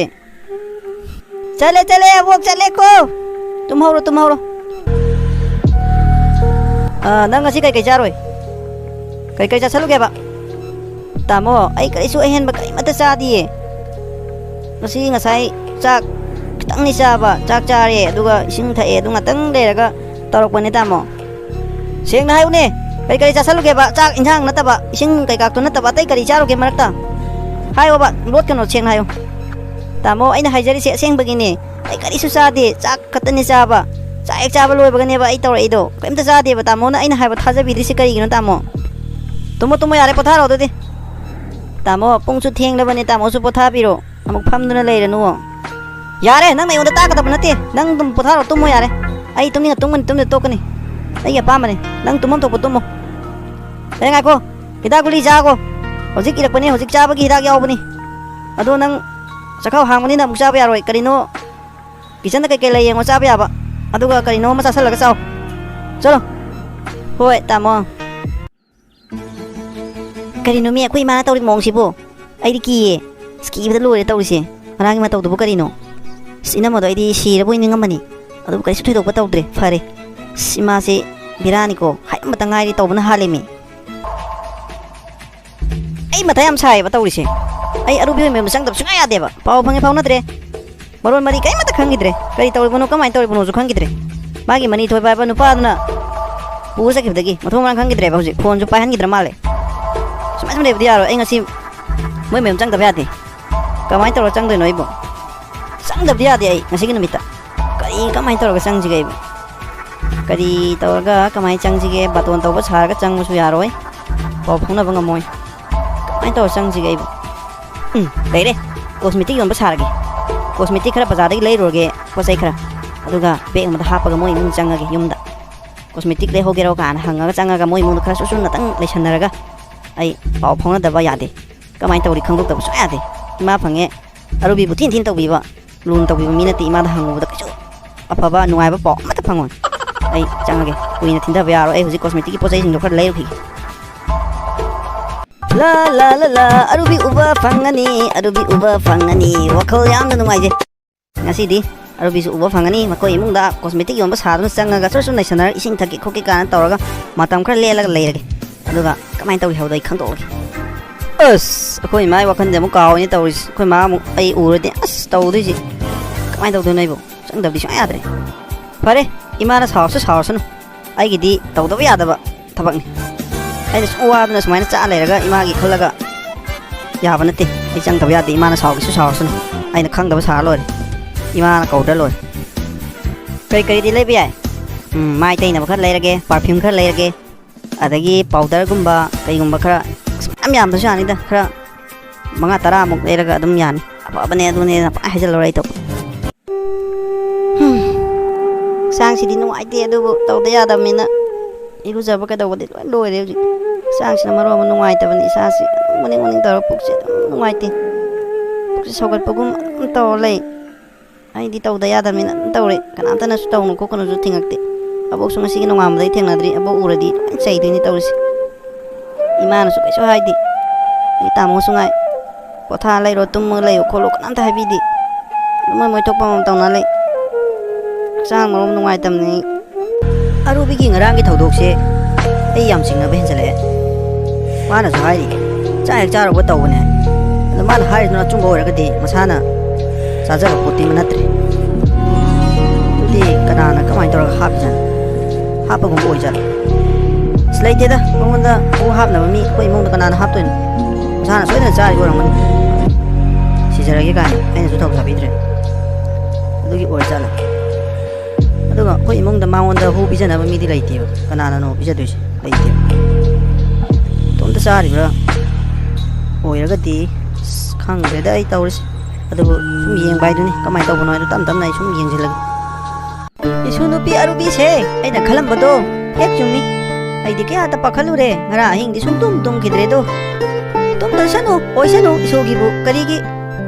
ꯆꯠꯂꯦ ꯆꯠꯂꯦ ꯑꯕꯣꯛ, ꯆꯠꯂꯦꯀꯣ꯫ ꯇꯨꯝꯍꯧꯔꯣ ꯇꯨꯝꯍꯧꯔꯣ꯫ ꯑꯥ, ꯅꯪ ꯉꯁꯤ ꯀꯩꯀꯩ ꯆꯥꯔꯣꯏ? ꯀꯩꯀꯩ ꯆꯥꯁꯜꯂꯨꯒꯦꯕ? ꯇꯥꯃꯣ, ꯑꯩ ꯀꯔꯤꯁꯨ ꯑꯍꯦꯟꯕ ꯀꯔꯤꯃꯠꯇ ꯆꯥꯗꯤꯌꯦ꯫ ꯉꯁꯤ ꯉꯁꯥꯏ ꯆꯥꯛ ꯈꯤꯇꯪꯅꯤ ꯆꯥꯕ, ꯆꯥꯛ ꯆꯥꯔꯦ, ꯑꯗꯨꯒ ꯏꯁꯤꯡ ꯊꯛꯑꯦ, ꯑꯗꯨ ꯉꯥꯛꯇꯪ ꯂꯩꯔꯒ ꯇꯧꯔꯛꯄꯅꯦ ꯇꯥꯃꯣ꯫ ꯁꯦꯡꯅ ꯍꯥꯏꯌꯨꯅꯦ, ꯀꯔꯤ ꯀꯔꯤ ꯆꯥꯁꯜꯂꯨꯒꯦꯕ? ꯆꯥꯛ ꯏꯟꯁꯥꯡ ꯅꯠꯇꯕ, ꯏꯁꯤꯡ ꯀꯩꯀꯥꯇꯣ ꯅꯠꯇꯕ, ꯑꯇꯩ ꯀꯔꯤ ꯆꯥꯔꯨꯒꯦ ꯃꯔꯛꯇ? ꯍꯥꯏꯌꯣꯕ, ꯂꯣꯠꯀꯅꯣ, ꯁꯦꯡꯅ ꯍꯥꯏꯌꯨ꯫ ꯇꯥꯃꯣ, ꯑꯩꯅ ꯍꯥꯏꯖꯔꯤꯁꯦ ꯑꯁꯦꯡꯕꯒꯤꯅꯦ꯫ ꯑꯩ ꯀꯔꯤꯁꯨ ꯆꯥꯗꯦ, ꯆꯥꯛ ꯈꯛꯇꯅꯦ ꯆꯥꯕ꯫ ꯆꯥꯛ ꯍꯦꯛ ꯆꯥꯕ ꯂꯣꯏꯕꯒꯅꯦꯕ ꯑꯩ ꯇꯧꯔꯛꯏꯗꯣ꯫ ꯀꯔꯤꯝꯇ ꯆꯥꯗꯦꯕ꯫ ꯇꯥꯃꯣꯅ ꯑꯩꯅ ꯍꯥꯏꯕ ꯊꯥꯖꯕꯤꯗ꯭ꯔꯤꯁꯦ ꯀꯔꯤꯒꯤꯅꯣ, ꯇꯥꯃꯣ? ꯇꯨꯝꯃꯣ, ꯇꯨꯝꯃꯣ, ꯌꯥꯔꯦ, ꯄꯣꯊꯥꯔꯣ ꯑꯗꯨꯗꯤ꯫ ꯇꯥꯃꯣ, ꯄꯨꯡꯁꯨ ꯊꯦꯡꯂꯕꯅꯦ, ꯇꯥꯃꯣꯁꯨ ꯄꯣꯊꯥꯕꯤꯔꯣ꯫ ꯑꯃꯨꯛ ꯐꯝꯗꯨꯅ ꯂꯩꯔꯅꯨ꯫ ꯌꯥꯔꯦ, ꯅꯪꯅ ꯑꯩꯉꯣꯟꯗ ꯇꯥꯛꯀꯗꯕ ꯅꯠꯇꯦ꯫ ꯅꯪ ꯑꯗꯨꯝ ꯄꯣꯊꯥꯔꯣ, ꯇꯨꯝꯃꯣ ꯌꯥꯔꯦ꯫ ꯑꯩ ꯇꯨꯝꯅꯤꯡꯉ ꯇꯨꯝꯒꯅꯤ, ꯇꯨꯝꯗ ꯇꯣꯛꯀꯅꯤ꯫ ꯑꯩꯒꯤ ꯑꯄꯥꯝꯕꯅꯤ꯫ ꯅꯪ ꯇꯨꯝꯐꯝ ꯊꯣꯛꯄ ꯇꯨꯝꯃꯣ꯫ ꯑꯦ, ꯉꯥꯏꯈꯣ꯫ ꯍꯤꯗꯥꯛ ꯒꯨꯂꯤ ꯆꯥꯒꯣ꯫ ꯍꯧꯖꯤꯛ ꯏꯔꯛꯄꯅꯦ, ꯍꯧꯖꯤꯛ ꯆꯥꯕꯒꯤ ꯍꯤꯗꯥꯛ ꯌꯥꯎꯕꯅꯤ꯫ ꯑꯗꯣ ꯅꯪ ꯆꯈꯥꯎ ꯍꯥꯡꯕꯅꯤꯅ ꯑꯃꯨꯛ ꯆꯥꯕ ꯌꯥꯔꯣꯏ꯫ ꯀꯔꯤꯅꯣ, ꯀꯤꯆꯟꯗ ꯀꯩꯀꯩ ꯂꯩ ꯌꯦꯡꯉꯣ, ꯆꯥꯕ ꯌꯥꯕ꯫ ꯑꯗꯨꯒ ꯀꯔꯤꯅꯣ ꯑꯃ ꯆꯥꯁꯜꯂꯒ ꯆꯥꯎ꯫ ꯆꯠꯂꯣ꯫ ꯍꯣꯏ, ꯇꯥꯃꯣ꯫ ꯀꯔꯤꯅꯣꯃꯤ ꯑꯩꯈꯣꯏ ꯏꯃꯥꯅ ꯇꯧꯔꯤ ꯃꯑꯣꯡꯁꯤꯕꯨ? ꯑꯩꯗꯤ ꯀꯤꯌꯦ꯫ ꯑꯁ, ꯀꯤꯕꯗ ꯂꯣꯏꯔꯦ ꯇꯧꯔꯤꯁꯦ꯫ ꯉꯔꯥꯡꯒꯤ ꯃꯇꯧꯗꯨꯕꯨ ꯀꯔꯤꯅꯣ? ꯑꯁ, ꯏꯅꯝꯃꯗꯣ ꯑꯩꯗꯤ ꯁꯤꯔꯕꯣꯏ ꯅꯤꯡꯉꯝꯕꯅꯤ꯫ ꯑꯗꯨꯕꯨ ꯀꯔꯤꯁꯨ ꯊꯣꯏꯗꯣꯛꯄ ꯇꯧꯗ꯭ꯔꯦ꯫ ꯐꯔꯦ꯫ ꯑꯁ, ꯏꯃꯥꯁꯦ ꯕꯤꯔꯥꯅꯤꯀꯣ꯫ ꯍꯥꯏꯔꯝꯕꯇ ꯉꯥꯏꯔꯤ ꯇꯧꯕꯅ ꯍꯥꯜꯂꯦꯃꯤ꯫ ꯑꯩ ꯃꯊꯥ ꯌꯥꯝ ꯁꯥꯏꯌꯦꯕ ꯇꯧꯔꯤꯁꯦ꯫ ꯑꯩ ꯑꯔꯨꯕꯤ ꯍꯣꯏ ꯃꯌꯨꯝꯗ ꯆꯪꯗꯕ ꯁꯨꯡꯌꯥ ꯌꯥꯗꯦꯕ꯫ ꯄꯥꯎ ꯐꯪꯉꯦ ꯐꯥꯎꯅꯗ꯭ꯔꯦ꯫ ꯃꯔꯣꯟ ꯃꯔꯤ ꯀꯔꯤꯃꯠꯇ ꯈꯪꯈꯤꯗ꯭ꯔꯦ꯫ ꯀꯔꯤ ꯇꯧꯔꯤꯕꯅꯣ, ꯀꯃꯥꯏꯅ ꯇꯧꯔꯤꯕꯅꯣꯁꯨ ꯈꯪꯈꯤꯗ꯭ꯔꯦ꯫ ꯃꯥꯒꯤ ꯃꯅꯤ ꯊꯣꯏꯕ ꯍꯥꯏꯕ ꯅꯨꯄꯥꯗꯨꯅ ꯄꯨꯔ ꯆꯠꯈꯤꯕꯗꯒꯤ ꯃꯊꯣꯡ ꯃꯔꯥꯡ ꯈꯪꯈꯤꯗ꯭ꯔꯦꯕ ꯍꯧꯖꯤꯛ꯫ ꯐꯣꯟꯁꯨ ꯄꯥꯏꯍꯟꯈꯤꯗ꯭ꯔ ꯃꯥꯜꯂꯦ꯫ ꯁꯨꯃꯥꯏꯅ ꯁꯨꯝ ꯂꯩꯕꯗꯤ ꯌꯥꯔꯣꯏ꯫ ꯑꯩ ꯉꯁꯤ ꯃꯣꯏ ꯃꯌꯨꯝ ꯆꯪꯗꯕ ꯌꯥꯗꯦ꯫ ꯀꯃꯥꯏꯅ ꯇꯧꯔ ꯆꯪꯗꯣꯏꯅꯣ ꯑꯩꯕꯣ? ꯆꯪꯗꯕꯗꯤ ꯌꯥꯗꯦ ꯑꯩ ꯉꯁꯤꯒꯤ ꯅꯨꯃꯤꯠꯇ꯫ ꯀꯔꯤ, ꯀꯃꯥꯏꯅ ꯇꯧꯔꯒ ꯆꯪꯁꯤꯒꯦ ꯑꯩꯕꯣ? ꯀꯔꯤ ꯇꯧꯔꯒ ꯀꯃꯥꯏꯅ ꯆꯪꯁꯤꯒꯦ? ꯕꯥꯇꯣꯟ ꯇꯧꯕ ꯁꯥꯔꯒ ꯆꯪꯕꯁꯨ ꯌꯥꯔꯣꯏ꯫ ꯄꯥꯎ ꯐꯥꯎꯅꯕ ꯉꯝꯃꯣꯏ꯫ ꯀꯃꯥꯏꯅ ꯇꯧꯔ ꯆꯪꯁꯤꯒꯦ ꯑꯩꯕꯨ? ꯎꯝ, ꯂꯩꯔꯦ꯫ ꯀꯣꯁꯃꯦꯇꯤꯛ ꯌꯣꯟꯕ ꯁꯥꯔꯒꯦ꯫ ꯀꯣꯁꯃꯦꯇꯤꯛ ꯈꯔ ꯕꯖꯥꯔꯗꯒꯤ ꯂꯩꯔꯨꯔꯒꯦ, ꯄꯣꯠ ꯆꯩ ꯈꯔ꯫ ꯑꯗꯨꯒ ꯕꯦꯛ ꯑꯃꯗ ꯍꯥꯞꯄꯒ ꯃꯣꯏ ꯏꯃꯨꯡ ꯆꯪꯉꯒꯦ, ꯌꯨꯝꯗ꯫ ꯀꯣꯁꯃꯦꯇꯤꯛ ꯂꯩꯍꯧꯒꯦꯔꯣ ꯀꯥꯏꯅ ꯍꯪꯉꯒ ꯆꯪꯉꯒ ꯃꯣꯏ ꯏꯃꯨꯡꯗ ꯈꯔ ꯁꯨꯁꯨ ꯅꯇꯪ ꯂꯩꯁꯟꯅꯔꯒ ꯑꯩ ꯄꯥꯎ ꯐꯥꯎꯅꯗꯕ ꯌꯥꯗꯦ꯫ ꯀꯃꯥꯏꯅ ꯇꯧꯔꯤ ꯈꯪꯗꯣꯛꯇꯕ ꯁꯨꯡꯌꯥ ꯌꯥꯗꯦ꯫ ꯏꯃꯥ ꯐꯪꯉꯦ꯫ ꯑꯔꯨꯕꯤꯕꯨ ꯊꯤꯅ ꯊꯤꯅ ꯇꯧꯕꯤꯕ, ꯂꯨꯅ ꯇꯧꯕꯤꯕ ꯃꯤ ꯅꯠꯇꯦ꯫ ꯏꯃꯥꯗ ꯍꯪꯉꯨꯕꯗ ꯀꯩꯁꯨ ꯑꯐꯕ ꯅꯨꯡꯉꯥꯏꯕ ꯄꯥꯎ ꯑꯃꯠꯇ ꯐꯪꯉꯣꯏ꯫ ꯑꯩ ꯆꯪꯉꯒꯦ꯫ ꯀꯨꯏꯅ ꯊꯤꯟꯊꯕ ꯌꯥꯔꯣꯏ꯫ ꯑꯩ ꯍꯧꯖꯤꯛ ꯀꯣꯁꯃꯦꯇꯤꯛꯀꯤ ꯄꯣꯠ ꯆꯩꯁꯤꯡꯗꯣ ꯈꯔ ꯂꯩꯔꯨꯈꯤꯒꯦ꯫ ꯂꯥ ꯂꯥ ꯂꯥ ꯂꯥ, ꯑꯔꯨꯕꯤ ꯎꯕ ꯐꯪꯉꯅꯤ, ꯑꯔꯨꯕꯤ ꯎꯕ ꯐꯪꯉꯅꯤ꯫ ꯋꯥꯈꯜ ꯌꯥꯝꯅ ꯅꯨꯡꯉꯥꯏꯖꯩ꯫ ꯉꯁꯤꯗꯤ ꯑꯔꯨꯕꯤꯁꯨ ꯎꯕ ꯐꯪꯉꯅꯤ꯫ ꯃꯈꯣꯏ ꯏꯃꯨꯡꯗ ꯀꯣꯁꯃꯦꯇꯤꯛ ꯌꯣꯟꯕ ꯁꯥꯗꯨꯅ ꯆꯪꯉꯒ ꯁꯨꯔ ꯁꯨꯔ ꯅꯩꯁꯟꯅꯔꯒ ꯏꯁꯤꯡ ꯊꯛꯀꯦ ꯈꯣꯠꯀꯦ ꯀꯥꯏꯅ ꯇꯧꯔꯒ ꯃꯇꯝ ꯈꯔ ꯂꯦꯜꯂꯒ ꯂꯩꯔꯒꯦ꯫ ꯑꯗꯨꯒ ꯀꯃꯥꯏꯅ ꯇꯧꯔꯤ ꯍꯥꯏꯕꯗꯣ ꯑꯩ ꯈꯪꯗꯣꯛꯂꯒꯦ꯫ ꯑꯁ, ꯑꯩꯈꯣꯏ ꯏꯃꯥꯒꯤ ꯋꯥꯈꯜꯁꯦ ꯑꯃꯨꯛ ꯀꯥꯎꯏꯅꯦ ꯇꯧꯔꯤꯁꯦ꯫ ꯑꯩꯈꯣꯏ ꯃꯥ ꯑꯃꯨꯛ ꯑꯩ ꯎꯔꯗꯤ ꯑꯁ ꯇꯧꯗꯣꯏꯁꯦ꯫ ꯀꯃꯥꯏꯅ ꯇꯧꯗꯣꯏꯅꯣ ꯑꯩꯕꯨ? ꯆꯪꯗꯕꯗꯤ ꯁꯨꯡꯌꯥ ꯌꯥꯗ꯭ꯔꯦ꯫ ꯐꯔꯦ, ꯏꯃꯥꯅ ꯁꯥꯎꯔꯁꯨ ꯁꯥꯎꯔꯁꯅꯨ, ꯑꯩꯒꯤꯗꯤ ꯇꯧꯗꯕ ꯌꯥꯗꯕ ꯊꯕꯛꯅꯤ꯫ ꯑꯩꯅ ꯁꯨꯝ ꯋꯥꯗꯅ ꯁꯨꯃꯥꯏꯅ ꯆꯥ ꯂꯩꯔꯒ ꯏꯃꯥꯒꯤ ꯈꯜꯂꯒ ꯌꯥꯕ ꯅꯠꯇꯦ꯫ ꯑꯩ ꯆꯪꯗꯕ ꯌꯥꯗꯦ꯫ ꯏꯃꯥꯅ ꯁꯥꯎꯒꯦꯁꯨ ꯁꯥꯎꯔꯁꯅꯨ, ꯑꯩꯅ ꯈꯪꯗꯕ ꯁꯥꯔ ꯂꯣꯏꯔꯦ꯫ ꯏꯃꯥꯅ ꯀꯧꯗ꯭ꯔ ꯂꯣꯏꯔꯦ꯫ ꯀꯔꯤ ꯀꯔꯤꯗꯤ ꯂꯩꯕ ꯌꯥꯏ? ꯎꯝ, ꯃꯥꯏ ꯇꯩꯅꯕ ꯈꯔ ꯂꯩꯔꯒꯦ, ꯄꯥꯔꯐ꯭ꯌꯨꯝ ꯈꯔ ꯂꯩꯔꯒꯦ, ꯑꯗꯒꯤ ꯄꯥꯎꯗꯔꯒꯨꯝꯕ ꯀꯩꯒꯨꯝꯕ ꯈꯔ, ꯑꯁ, ꯃꯌꯥꯝ ꯌꯥꯝꯗ꯭ꯔꯁꯨ ꯌꯥꯅꯤꯗ, ꯈꯔ ꯃꯉꯥ ꯇꯔꯥꯃꯨꯛ ꯂꯩꯔꯒ ꯑꯗꯨꯝ ꯌꯥꯅꯤ꯫ ꯑꯐꯕꯅꯦ ꯑꯗꯨꯅꯦꯅ ꯄꯪꯍꯥꯏ ꯍꯥꯏꯖꯜꯂꯔꯣꯏ ꯑꯩ ꯇꯧ꯫ ꯍꯝ꯫ ꯍꯛꯆꯥꯡꯁꯤꯗꯤ ꯅꯨꯡꯉꯥꯏꯇꯦ, ꯑꯗꯨꯕꯨ ꯇꯧꯗ ꯌꯥꯗꯕꯅꯤꯅ ꯏꯔꯨꯖꯕ ꯀꯩꯗꯧꯕꯗꯤ ꯂꯣꯏ ꯂꯣꯏꯔꯦ ꯍꯧꯖꯤꯛ꯫ ꯍꯛꯆꯥꯡꯁꯤꯅ ꯃꯔꯣꯟ ꯑꯃ ꯅꯨꯡꯉꯥꯏꯇꯕꯅꯤ, ꯏꯁꯥꯁꯤ ꯑꯗꯨꯝ ꯃꯅꯤꯡ ꯃꯅꯤꯡ ꯇꯧꯔ ꯄꯨꯛꯁꯤ ꯑꯗꯨꯝ ꯅꯨꯡꯉꯥꯏꯇꯦ꯫ ꯄꯨꯛꯁꯤ ꯁꯧꯒꯠꯄꯒꯨꯝ ꯑꯗꯨꯝ ꯇꯧꯔ ꯂꯩ꯫ ꯑꯩꯗꯤ ꯇꯧꯗ ꯌꯥꯗꯕꯅꯤꯅ ꯑꯗꯨꯝ ꯇꯧꯔꯦ꯫ ꯀꯅꯥꯝꯇꯅꯁꯨ ꯇꯧꯅꯨ ꯈꯣꯠꯀꯅꯨꯁꯨ ꯊꯤꯡꯉꯛꯇꯦ꯫ ꯑꯕꯣꯛꯁꯨ ꯉꯁꯤꯒꯤ ꯅꯣꯡꯉꯥꯟꯕꯗꯩ ꯊꯦꯡꯅꯗ꯭ꯔꯤ꯫ ꯑꯕꯣꯛ ꯎꯔꯗꯤ ꯂꯣꯏ ꯆꯩꯗꯣꯏꯅꯤ ꯇꯧꯔꯤꯁꯦ꯫ ꯏꯃꯥꯅꯁꯨ ꯀꯩꯁꯨ ꯍꯥꯏꯗꯦ꯫ ꯑꯩ ꯇꯥꯃꯣꯁꯨ ꯉꯥꯏ꯫ "ꯄꯣꯊꯥ ꯂꯩꯔꯣ, ꯇꯨꯝꯃꯒ ꯂꯩꯌꯣ ꯈꯣꯠꯂꯣ" ꯀꯅꯥꯝꯇ ꯍꯥꯏꯕꯤꯗꯦ꯫ ꯑꯗꯨꯝ ꯃꯣꯏ ꯃꯣꯏ ꯊꯣꯛꯄ ꯑꯃꯃꯝ ꯇꯧꯅ ꯂꯩ꯫ ꯍꯛꯆꯥꯡ ꯃꯔꯣꯝ ꯅꯨꯡꯉꯥꯏꯇꯕꯅꯦ ꯑꯩ꯫ ꯑꯔꯨꯕꯤꯒꯤ ꯉꯔꯥꯡꯒꯤ ꯊꯧꯗꯣꯛꯁꯦ ꯑꯩ ꯌꯥꯝ ꯆꯤꯡꯅꯕ ꯍꯦꯟꯖꯜꯂꯛꯑꯦ꯫ ꯃꯥꯅꯁꯨ ꯍꯥꯏꯔꯤ, "ꯆꯥꯛ ꯍꯦꯛ ꯆꯥꯔꯨꯕ ꯇꯧꯕꯅꯦ"꯫ ꯑꯗꯣ ꯃꯥꯅ ꯍꯥꯏꯔꯤꯗꯨꯅ ꯑꯆꯨꯝꯕ ꯑꯣꯏꯔꯒꯗꯤ ꯃꯁꯥꯅ ꯆꯥꯖꯕ ꯄꯣꯠꯇꯤ ꯑꯃ ꯅꯠꯇ꯭ꯔꯦ꯫ ꯑꯗꯨꯗꯤ ꯀꯅꯥꯅ ꯀꯃꯥꯏꯅ ꯇꯧꯔꯒ ꯍꯥꯞꯄꯤꯖꯥꯠꯅꯣ? ꯍꯥꯞꯄꯒꯨꯝꯕ ꯑꯣꯏꯖꯥꯠꯂꯣ? ꯑꯁ, ꯂꯩꯇꯦꯗ, ꯃꯉꯣꯟꯗ ꯍꯨ ꯍꯥꯞꯅꯕ ꯃꯤ ꯑꯩꯈꯣꯏ ꯏꯃꯨꯡꯗ ꯀꯅꯥꯅ ꯍꯥꯞꯇꯣꯏꯅꯣ? ꯃꯁꯥꯅ ꯁꯣꯏꯗꯅ ꯆꯥꯔꯤꯕ ꯑꯣꯏꯔꯝꯒꯅꯤ꯫ "ꯁꯤꯖꯔꯒꯦ" ꯀꯥꯏꯅ ꯑꯩꯅꯁꯨ ꯊꯧ ꯁꯥꯕꯤꯗ꯭ꯔꯦ꯫ ꯑꯗꯨꯒꯤ ꯑꯣꯏꯔꯖꯥꯠꯂꯥ? ꯑꯗꯨꯒ ꯑꯩꯈꯣꯏ ꯏꯃꯨꯡꯗ ꯃꯉꯣꯟꯗ ꯍꯨ ꯄꯤꯖꯅꯕ ꯃꯤꯗꯤ ꯂꯩꯇꯦꯕ꯫ ꯀꯅꯥꯅꯅꯣ ꯄꯤꯖꯗꯣꯏꯁꯦ? ꯂꯩꯇꯦꯕ꯫ ꯏꯇꯣꯝꯇ ꯆꯥꯔꯤꯕ꯭ꯔꯥ? ꯑꯣꯏꯔꯒꯗꯤ, ꯑꯁ, ꯈꯪꯗ꯭ꯔꯦꯗ ꯑꯩ ꯇꯧꯔꯤꯁꯦ꯫ ꯑꯗꯨꯕꯨ ꯁꯨꯝ ꯌꯦꯡꯕ ꯍꯥꯏꯗꯨꯅꯤ, ꯀꯃꯥꯏꯅ ꯇꯧꯕꯅꯣ ꯍꯥꯏꯗꯣ ꯇꯞ ꯇꯞꯅ ꯑꯩ ꯁꯨꯝ ꯌꯦꯡꯁꯤꯜꯂꯒꯦ꯫ ꯏꯁꯨ ꯅꯨꯄꯤ ꯑꯔꯨꯕꯤꯁꯦ, ꯑꯩꯅ ꯈꯜꯂꯝꯕꯗꯣ ꯍꯦꯛ ꯆꯨꯝꯃꯤ꯫ ꯑꯩꯗꯤ ꯀꯌꯥꯗ ꯄꯥꯈꯠꯂꯨꯔꯦ, ꯉꯔꯥꯡ ꯑꯍꯤꯡꯗꯤ ꯁꯨꯝ ꯇꯨꯝ ꯇꯨꯝꯈꯤꯗ꯭ꯔꯦꯗꯣ꯫ ꯇꯨꯝꯗꯁꯅꯨ, ꯑꯣꯏꯁꯅꯨ, ꯏꯁꯣꯒꯤꯕꯨ ꯀꯔꯤꯒꯤ?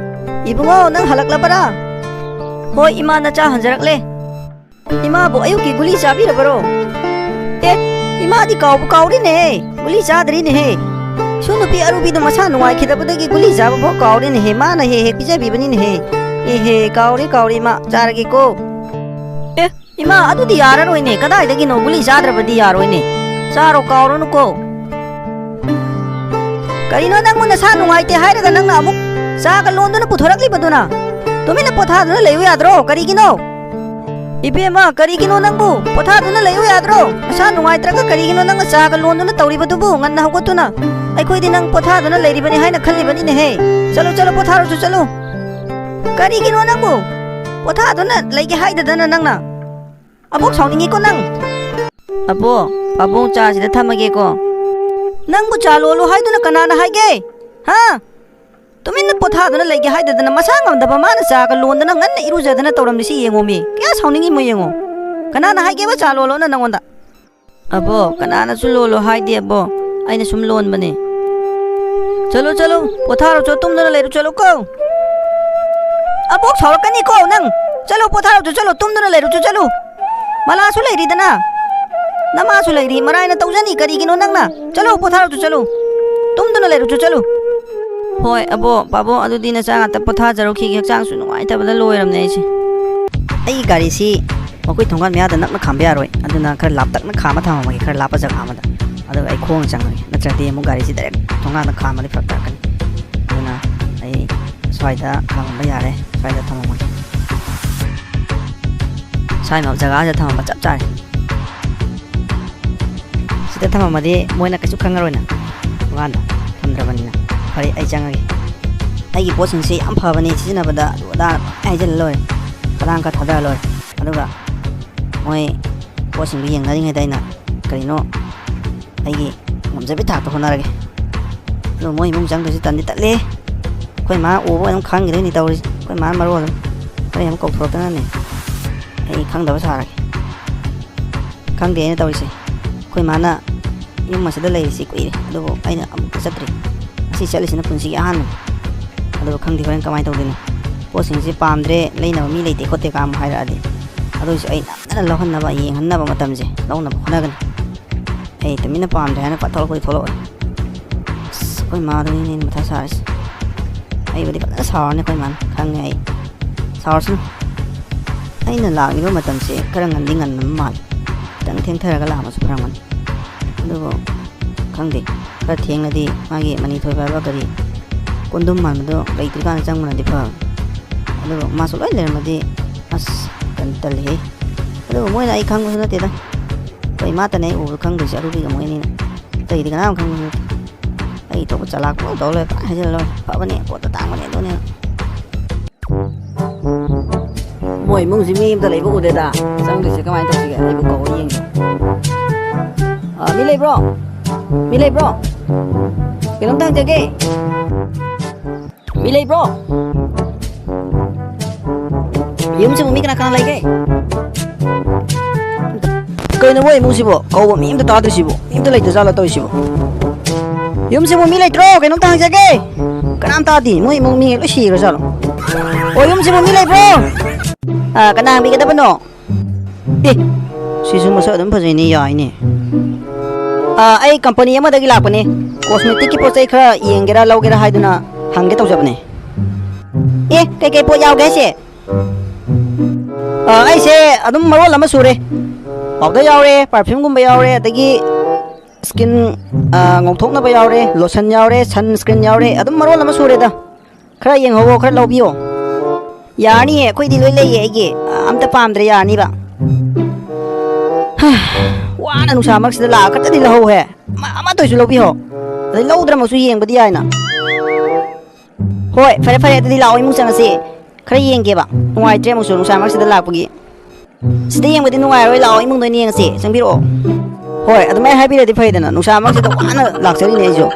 ꯏꯕꯨꯡꯉꯣ, ꯅꯪ ꯍꯜꯂꯛꯂꯕꯔꯥ? ꯍꯣꯏ ꯏꯃꯥ, ꯅꯆꯥ ꯍꯟꯖꯔꯛꯂꯦ꯫ ꯏꯃꯥꯕꯨ ꯑꯌꯨꯛꯀꯤ ꯒꯨꯂꯤ ꯆꯥꯕꯤꯔꯕꯔꯣ? ꯑꯦ, ꯏꯃꯥꯗꯤ ꯀꯥꯎꯕꯨ ꯀꯥꯎꯔꯤꯅꯦꯍꯦ, ꯒꯨꯂꯤ ꯆꯥꯗ꯭ꯔꯤꯅꯦꯍꯦ꯫ ꯏꯁꯨ ꯅꯨꯄꯤ ꯑꯔꯨꯕꯤꯗꯣ ꯃꯁꯥ ꯅꯨꯡꯉꯥꯏꯈꯤꯗꯕꯗꯒꯤ ꯒꯨꯂꯤ ꯆꯥꯕ ꯐꯥꯎ ꯀꯥꯎꯔꯤꯅꯦꯍꯦ, ꯃꯥꯅ ꯍꯦꯛ ꯍꯦꯛ ꯄꯤꯖꯕꯤꯕꯅꯤꯅꯦꯍꯦ꯫ ꯑꯦꯍꯦ, ꯀꯥꯎꯔꯦ ꯀꯥꯎꯔꯦ ꯏꯃꯥ, ꯆꯥꯔꯒꯦꯀꯣ꯫ ꯑꯦ, ꯏꯃꯥ, ꯑꯗꯨꯗꯤ ꯌꯥꯔꯔꯣꯏꯅꯦ, ꯀꯗꯥꯏꯗꯒꯤꯅꯣ, ꯒꯨꯂꯤ ꯆꯥꯗ꯭ꯔꯕꯗꯤ ꯌꯥꯔꯣꯏꯅꯦ꯫ ꯆꯥꯔꯣ, ꯀꯥꯎꯔꯅꯨꯀꯣ꯫ ꯀꯔꯤꯅꯣ ꯅꯪꯕꯨ ꯅꯁꯥ ꯅꯨꯡꯉꯥꯏꯇꯦ ꯍꯥꯏꯔꯒ ꯅꯪꯅ ꯑꯃꯨꯛ ꯆꯥꯒ ꯂꯣꯟꯗꯨꯅ ꯄꯨꯊꯣꯔꯛꯂꯤꯕꯗꯨꯅ? ꯇꯨꯃꯤꯟꯅ ꯄꯣꯊꯥꯗꯨꯅ ꯂꯩꯌꯨ ꯌꯥꯗ꯭ꯔꯣ? ꯀꯔꯤꯒꯤꯅꯣ? ꯏꯕꯦꯝꯃ, ꯀꯔꯤꯒꯤꯅꯣ ꯅꯪꯕꯨ? ꯄꯣꯊꯥꯗꯨꯅ ꯂꯩꯌꯨ ꯌꯥꯗ꯭ꯔꯣ? ꯅꯁꯥ ꯅꯨꯡꯉꯥꯏꯇ꯭ꯔꯒ ꯀꯔꯤꯒꯤꯅꯣ ꯅꯪꯅ ꯆꯥꯒ ꯂꯣꯟꯗꯨꯅ ꯇꯧꯔꯤꯕꯗꯨꯕꯨ? ꯉꯟꯅ ꯍꯧꯒꯠꯇꯨꯅ꯫ ꯑꯩꯈꯣꯏꯗꯤ ꯅꯪ ꯄꯣꯊꯥꯗꯨꯅ ꯂꯩꯔꯤꯕꯅꯤ ꯍꯥꯏꯅ ꯈꯜꯂꯤꯕꯅꯤꯅꯦꯍꯦ꯫ ꯆꯠꯂꯨ, ꯆꯠꯂꯨ, ꯄꯣꯊꯥꯔꯨꯆꯣ, ꯆꯠꯂꯨ꯫ ꯀꯔꯤꯒꯤꯅꯣ ꯅꯪꯕꯨ? ꯄꯣꯊꯥꯗꯨꯅ ꯂꯩꯒꯦ ꯍꯥꯏꯗꯗꯅ ꯅꯪꯅ? ꯑꯕꯣꯛ ꯁꯥꯎꯅꯤꯡꯉꯤꯀꯣ ꯅꯪ꯫ ꯑꯕꯣ, ꯄꯥꯕꯨꯡ ꯆꯥꯁꯤꯗ ꯊꯝꯃꯒꯦꯀꯣ꯫ ꯅꯪꯕꯨ ꯆꯥ ꯂꯣꯜꯂꯨ ꯍꯥꯏꯗꯨꯅ ꯀꯅꯥꯅ ꯍꯥꯏꯒꯦ? ꯍꯥ? ꯇꯨꯃꯤꯟꯅ ꯄꯣꯊꯥꯗꯨꯅ ꯂꯩꯒꯦ ꯍꯥꯏꯗꯗꯅ ꯃꯁꯥ ꯉꯝꯗꯕ ꯃꯥꯅ ꯆꯥꯒ ꯂꯣꯟꯗꯅ ꯉꯟꯅ ꯏꯔꯨꯖꯗꯅ ꯇꯧꯔꯝꯃꯤꯁꯤ ꯌꯦꯡꯉꯣꯃꯤ꯫ ꯀꯌꯥ ꯁꯥꯎꯅꯤꯡꯉꯤꯃꯣ ꯌꯦꯡꯉꯣ꯫ ꯀꯅꯥꯅ ꯍꯥꯏꯒꯦꯕ ꯆꯥ ꯂꯣꯜꯂꯣꯅ ꯅꯪꯉꯣꯟꯗ? ꯑꯕꯣ, ꯀꯅꯥꯅꯁꯨ ꯂꯣꯜꯂꯣ ꯍꯥꯏꯗꯦ ꯑꯕꯣ꯫ ꯑꯩꯅ ꯁꯨꯝ ꯂꯣꯟꯕꯅꯦ꯫ ꯆꯠꯂꯨ, ꯆꯠꯂꯨ, ꯄꯣꯊꯥꯔꯨꯆꯣ, ꯇꯨꯝꯗꯨꯅ ꯂꯩꯔꯨ ꯆꯠꯂꯨꯀꯣ꯫ ꯑꯕꯣꯛ ꯁꯥꯎꯔꯛꯀꯅꯤꯀꯣ ꯅꯪ꯫ ꯆꯠꯂꯨ, ꯄꯣꯊꯥꯔꯨꯆꯣ, ꯆꯠꯂꯨ, ꯇꯨꯝꯗꯨꯅ ꯂꯩꯔꯨꯆꯣ, ꯆꯠꯂꯨ꯫ ꯃꯂꯥꯁꯨ ꯂꯩꯔꯤꯗꯅ꯫ ꯅꯃꯥꯁꯨ ꯂꯩꯔꯤ, ꯃꯔꯥꯏꯅ ꯇꯧꯖꯅꯤ꯫ ꯀꯔꯤꯒꯤꯅꯣ ꯅꯪꯅ? ꯆꯠꯂꯨ, ꯄꯣꯊꯥꯔꯨꯆꯣ, ꯆꯠꯂꯨ꯫ ꯇꯨꯝꯗꯨꯅ ꯂꯩꯔꯨꯆꯣ, ꯆꯠꯂꯨ꯫ ꯍꯣꯏ, ꯑꯕꯣꯛ, ꯄꯥꯕꯣꯛ, ꯑꯗꯨꯗꯤ ꯅꯆꯥ ꯉꯥꯛꯇ ꯄꯣꯊꯥꯖꯔꯨꯈꯤꯒꯦ꯫ ꯍꯛꯆꯥꯡꯁꯨ ꯅꯨꯡꯉꯥꯏꯇꯕꯗ ꯂꯣꯏꯔꯕꯅꯦ ꯑꯩꯁꯦ꯫ ꯑꯩꯒꯤ ꯒꯥꯔꯤꯁꯤ ꯃꯈꯣꯏ ꯊꯣꯡꯒꯥꯟ ꯃꯌꯥꯗ ꯅꯛꯅ ꯈꯥꯝꯕ ꯌꯥꯔꯣꯏ꯫ ꯑꯗꯨꯅ ꯈꯔ ꯂꯥꯞꯇꯛꯅ ꯈꯥꯝꯃ ꯊꯝꯃꯝꯃꯒꯦ, ꯈꯔ ꯂꯥꯞꯄ ꯖꯒꯥ ꯑꯃꯗ꯫ ꯑꯗꯨꯒ ꯑꯩ ꯈꯣꯡꯅ ꯆꯪꯉꯒꯦ꯫ ꯅꯠꯇ꯭ꯔꯗꯤ ꯑꯃꯨꯛ ꯒꯥꯔꯤꯁꯤ direct ꯊꯣꯡꯒꯥꯟꯗ ꯈꯥꯝꯃꯗꯤ ꯐꯔꯛ ꯇꯥꯔꯛꯀꯅꯤ꯫ ꯑꯗꯨꯅ ꯑꯩ ꯁ꯭ꯋꯥꯏꯗ ꯈꯥꯝꯃꯝꯕ ꯌꯥꯔꯦ꯫ ꯁ꯭ꯋꯥꯏꯗ ꯊꯝꯃꯝꯃꯒꯦ꯫ ꯁ꯭ꯋꯥꯏ ꯖꯒꯥꯁꯤꯗ ꯊꯝꯃꯝꯕ ꯆꯞ ꯆꯥꯔꯦ꯫ ꯁꯤꯗ ꯊꯝꯃꯝꯃꯗꯤ ꯃꯣꯏꯅ ꯀꯩꯁꯨ ꯈꯪꯉꯔꯣꯏꯅ, ꯊꯣꯡꯒꯥꯟꯗ ꯊꯝꯗ꯭ꯔꯕꯅꯤꯅ꯫ ꯐꯔꯦ, ꯑꯩ ꯆꯪꯉꯒꯦ꯫ ꯑꯩꯒꯤ ꯄꯣꯠꯁꯤꯡꯁꯤ ꯌꯥꯝ ꯐꯕꯅꯤ, ꯁꯤꯖꯤꯟꯅꯕꯗ ꯑꯗꯨ ꯑꯗꯥ ꯍꯥꯏꯖꯤꯜꯂ ꯂꯣꯏꯔꯦ, ꯈꯗꯥꯡ ꯈꯔ ꯊꯥꯗꯔ ꯂꯣꯏꯔꯦ꯫ ꯑꯗꯨꯒ ꯃꯣꯏ ꯄꯣꯠꯁꯤꯡꯗꯨ ꯌꯦꯡꯅꯔꯤꯉꯩꯗ ꯑꯩꯅ ꯀꯔꯤꯅꯣ ꯑꯩꯒꯤ ꯉꯝꯖꯕꯤ ꯊꯥꯛꯇ ꯍꯣꯠꯅꯔꯒꯦ꯫ ꯑꯗꯨ ꯃꯣꯏ ꯏꯃꯨꯡ ꯆꯪꯗꯣꯏꯁꯤ ꯇꯟꯗꯤ ꯇꯠꯂꯦ꯫ ꯑꯩꯈꯣꯏ ꯃꯥ ꯎꯕ ꯑꯗꯨꯝ ꯈꯪꯈꯤꯗꯣꯏꯅꯤ ꯇꯧꯔꯤꯁꯦ꯫ ꯑꯩꯈꯣꯏ ꯃꯥꯅ ꯃꯔꯣꯜ ꯑꯃ, ꯍꯣꯔꯦꯟ ꯑꯃꯨꯛ ꯀꯧꯊꯣꯔꯛꯇꯅꯅꯦ, ꯑꯩ ꯈꯪꯗꯕ ꯁꯥꯔꯒꯦ꯫ ꯈꯪꯗꯦ ꯑꯩꯅ ꯇꯧꯔꯤꯁꯦ꯫ ꯑꯩꯈꯣꯏ ꯃꯥꯅ ꯌꯨꯝ ꯑꯁꯤꯗ ꯂꯩꯔꯤꯁꯤ ꯀꯨꯏꯔꯦ, ꯑꯗꯨꯕꯨ ꯑꯩꯅ ꯑꯃꯨꯛꯇ ꯆꯠꯇ꯭ꯔꯤ꯫ ꯉꯁꯤ ꯆꯠꯂꯤꯁꯤꯅ ꯄꯨꯟꯁꯤꯒꯤ ꯑꯍꯥꯟꯕꯅꯤ꯫ ꯑꯗꯨꯒ ꯈꯪꯗꯦ ꯍꯣꯔꯦꯟ ꯀꯃꯥꯏꯅ ꯇꯧꯗꯣꯏꯅꯣ꯫ ꯄꯣꯠꯁꯤꯡꯁꯤ ꯄꯥꯝꯗ꯭ꯔꯦ, ꯂꯩꯅꯕ ꯃꯤ ꯂꯩꯇꯦ ꯈꯣꯠꯇꯦ ꯀꯥ ꯑꯃꯨꯛ ꯍꯥꯏꯔꯛꯑꯗꯤ, ꯑꯗꯨꯏꯁꯨ ꯑꯩ ꯅꯝꯗꯅ ꯂꯧꯍꯟꯅꯕ, ꯌꯦꯡꯍꯟꯅꯕ ꯃꯇꯝꯁꯦ ꯂꯧꯅꯕ ꯍꯣꯠꯅꯒꯅꯤ꯫ ꯑꯩ ꯇꯨꯃꯤꯟꯅ ꯄꯥꯝꯗ꯭ꯔꯦ ꯍꯥꯏꯅ ꯐꯠ ꯊꯣꯛꯂꯛꯄꯗꯤ ꯊꯣꯛꯂꯛꯑꯣꯏ꯫ ꯑꯁ, ꯑꯩꯈꯣꯏ ꯃꯥꯗꯨꯅꯤꯅꯦ ꯑꯩꯅ ꯃꯊꯥ ꯁꯥꯔꯤꯁꯦ꯫ ꯑꯩꯕꯨꯗꯤ ꯐꯖꯅ ꯁꯥꯎꯔꯅꯤ ꯑꯩꯈꯣꯏ ꯃꯥꯅ, ꯈꯪꯉꯦ ꯑꯩ꯫ ꯁꯥꯎꯔꯁꯅꯨ꯫ ꯑꯩꯅ ꯂꯥꯛꯂꯤꯕ ꯃꯇꯝꯁꯦ ꯈꯔ ꯉꯟꯗꯤ ꯉꯟꯕ ꯃꯥꯜꯂꯤ꯫ ꯈꯤꯇꯪ ꯊꯦꯡꯊꯔꯒ ꯂꯥꯛꯑꯝꯃꯁꯨ ꯐꯔꯝꯒꯅꯤ꯫ ꯑꯗꯨꯕꯨ ꯈꯪꯗꯦ, ꯈꯔ ꯊꯦꯡꯂꯗꯤ ꯃꯥꯒꯤ ꯃꯅꯤꯊꯣꯏꯕ ꯍꯥꯏꯕ ꯀꯔꯤ ꯀꯣꯟꯗꯨꯝ ꯃꯥꯟꯕꯗꯣ ꯂꯩꯇ꯭ꯔꯤꯀꯥꯟꯗ ꯆꯪꯕꯅꯗꯤ ꯐꯕꯅꯤ꯫ ꯑꯗꯨꯕꯨ ꯃꯥꯁꯨ ꯂꯣꯏ ꯂꯩꯔꯝꯃꯗꯤ ꯑꯁ ꯇꯟ-, ꯇꯜꯂꯤꯍꯦ꯫ ꯑꯗꯨꯕꯨ ꯃꯣꯏꯅ ꯑꯩ ꯈꯪꯕꯁꯨ ꯅꯠꯇꯦꯗ꯫ ꯑꯩꯈꯣꯏ ꯏꯃꯥꯇꯅꯦ ꯑꯩ ꯎꯕꯗ ꯈꯪꯗꯣꯏꯁꯦ, ꯑꯔꯨꯕꯤꯒ ꯃꯣꯏ ꯑꯅꯤꯅ꯫ ꯑꯇꯩꯗꯤ ꯀꯅꯥꯝ ꯈꯪꯕꯁꯨ ꯅꯠꯇꯦ꯫ ꯑꯩ ꯊꯣꯛꯄ ꯆꯂꯥꯛ ꯄꯪꯇꯧ ꯇꯧ ꯂꯩ, ꯄꯪꯍꯥꯏ ꯍꯥꯏꯖꯜꯂ ꯂꯣꯏꯔꯦ꯫ ꯐꯕꯅꯦ, ꯄꯣꯠꯇꯣ ꯇꯥꯡꯕꯅꯦ, ꯑꯗꯨꯅꯦ꯫ ꯃꯣꯏ ꯏꯃꯨꯡꯁꯤ ꯃꯤ ꯑꯝꯇ ꯂꯩꯕ ꯎꯗꯦꯗ꯫ ꯆꯪꯗꯣꯏꯁꯦ ꯀꯃꯥꯏꯅ ꯇꯧꯁꯤꯒꯦ? ꯑꯩꯕꯨ ꯀꯧꯔ ꯌꯦꯡꯒꯦ꯫ ꯑ, ꯃꯤ ꯂꯩꯕ꯭ꯔꯣ? ꯃꯤ ꯂꯩꯕ꯭ꯔꯣ? ꯀꯩꯅꯣꯝꯇ ꯍꯪꯖꯒꯦ꯫ ꯃꯤ ꯂꯩꯕ꯭ꯔꯣ? ꯌꯨꯝꯁꯤꯕꯨ ꯃꯤ ꯀꯅꯥ ꯀꯅꯥ ꯂꯩꯒꯦ? ꯀꯩꯅꯣ ꯃꯣꯏ ꯏꯃꯨꯡꯁꯤꯕꯣ? ꯀꯧꯕ ꯃꯤ ꯑꯝꯇ ꯇꯥꯗ꯭ꯔꯤꯁꯤꯕꯣ? ꯃꯤ ꯑꯝꯇ ꯂꯩꯇꯖꯥꯠꯂꯣ ꯇꯧꯔꯤꯁꯤꯕꯣ? ꯌꯨꯝꯁꯤꯕꯨ ꯃꯤ ꯂꯩꯇ꯭ꯔꯣ? ꯀꯩꯅꯣꯝꯇ ꯍꯪꯖꯒꯦ꯫ ꯀꯅꯥꯝ ꯇꯥꯗꯦ꯫ ꯃꯣꯏ ꯏꯃꯨꯡ ꯃꯤ ꯂꯣꯏ ꯁꯤꯈ꯭ꯔꯖꯥꯠꯂꯣ? ꯑꯣ, ꯌꯨꯝꯁꯤꯕꯨ ꯃꯤ ꯂꯩꯕ꯭ꯔꯣ? ꯑ, ꯀꯅꯥ ꯍꯪꯕꯤꯒꯗꯕꯅꯣ? ꯑꯦ, ꯁꯤꯁꯨ ꯃꯁꯛ ꯑꯗꯨꯝ ꯐꯖꯩꯅꯦ, ꯌꯥꯏꯅꯦ꯫ ꯑꯥ, ꯑꯩ ꯀꯝꯄꯅꯤ ꯑꯃꯗꯒꯤ ꯂꯥꯛꯄꯅꯦ꯫ ꯀꯣꯁꯃꯦꯇꯤꯛꯀꯤ ꯄꯣꯠ ꯆꯩ ꯈꯔ ꯌꯦꯡꯒꯦꯔꯥ, ꯂꯧꯒꯦꯔꯥ ꯍꯥꯏꯗꯨꯅ ꯍꯪꯒꯦ ꯇꯧꯖꯕꯅꯦ꯫ ꯑꯦ, ꯀꯩꯀꯩ ꯄꯣꯠ ꯌꯥꯎꯒꯦ ꯍꯥꯏꯁꯦ? ꯑꯥ, ꯑꯩꯁꯦ ꯑꯗꯨꯝ ꯃꯔꯣꯜ ꯑꯃ ꯁꯨꯔꯦ꯫ ꯄꯥꯎꯗꯔ ꯌꯥꯎꯔꯦ, ꯄꯔꯐ꯭ꯌꯨꯝꯒꯨꯝꯕ ꯌꯥꯎꯔꯦ, ꯑꯗꯒꯤ ꯁ꯭ꯀꯤꯟ, ꯑꯥ, ꯉꯧꯊꯣꯛꯅꯕ ꯌꯥꯎꯔꯦ, ꯂꯣꯁꯟ ꯌꯥꯎꯔꯦ, ꯁꯟ ꯁ꯭ꯀ꯭ꯔꯤꯟ ꯌꯥꯎꯔꯦ, ꯑꯗꯨꯝ ꯃꯔꯣꯜ ꯑꯃ ꯁꯨꯔꯦꯗ꯫ ꯈꯔ ꯌꯦꯡꯍꯧꯋꯣ, ꯈꯔ ꯂꯧꯕꯤꯌꯣ꯫ ꯌꯥꯔꯅꯤꯌꯦ, ꯑꯩꯈꯣꯏꯗꯤ ꯂꯣꯏ ꯂꯩꯌꯦ ꯑꯩꯒꯤ꯫ ꯑꯝꯇ ꯄꯥꯝꯗ꯭ꯔꯦ, ꯌꯥꯔꯅꯤꯕ꯫ ꯍꯥ, ꯋꯥꯅ ꯅꯨꯡꯁꯥ ꯃꯔꯛꯁꯤꯗ ꯂꯥꯛꯑ ꯈꯛꯇꯗꯤ ꯂꯧꯍꯧꯍꯦ꯫ ꯑꯃ, ꯑꯃꯠꯇ ꯑꯣꯏꯁꯨ ꯂꯧꯕꯤꯍꯧ꯫ ꯑꯗꯩ ꯂꯧꯗ꯭ꯔꯃꯛꯁꯨ ꯌꯦꯡꯕꯗꯤ ꯌꯥꯏꯅ꯫ ꯍꯣꯏ, ꯐꯔꯦ, ꯐꯔꯦ, ꯑꯗꯨꯗꯤ ꯂꯥꯛꯑꯣ, ꯏꯃꯨꯡ ꯆꯪꯉꯁꯤ꯫ ꯈꯔ ꯌꯦꯡꯒꯦꯕ꯫ ꯅꯨꯡꯉꯥꯏꯇ꯭ꯔꯦ ꯑꯃꯨꯛꯁꯨ ꯅꯨꯡꯁꯥ ꯃꯔꯛꯁꯤꯗ ꯂꯥꯛꯄꯒꯤ꯫ ꯁꯤꯗ ꯌꯦꯡꯕꯗꯤ ꯅꯨꯡꯉꯥꯏꯔꯣꯏ, ꯂꯥꯛꯑꯣ, ꯏꯃꯨꯡꯗ ꯑꯣꯏꯅ ꯌꯦꯡꯉꯁꯤ, ꯆꯪꯕꯤꯔꯛꯑꯣ꯫ ꯍꯣꯏ, ꯑꯗꯨꯃꯥꯏꯅ ꯍꯥꯏꯕꯤꯔꯗꯤ ꯐꯩꯗꯅ, ꯅꯨꯡꯁꯥ ꯃꯔꯛꯁꯤꯗ ꯋꯥꯅ ꯂꯥꯛꯆꯔꯤꯅꯦ ꯑꯩꯁꯨ꯫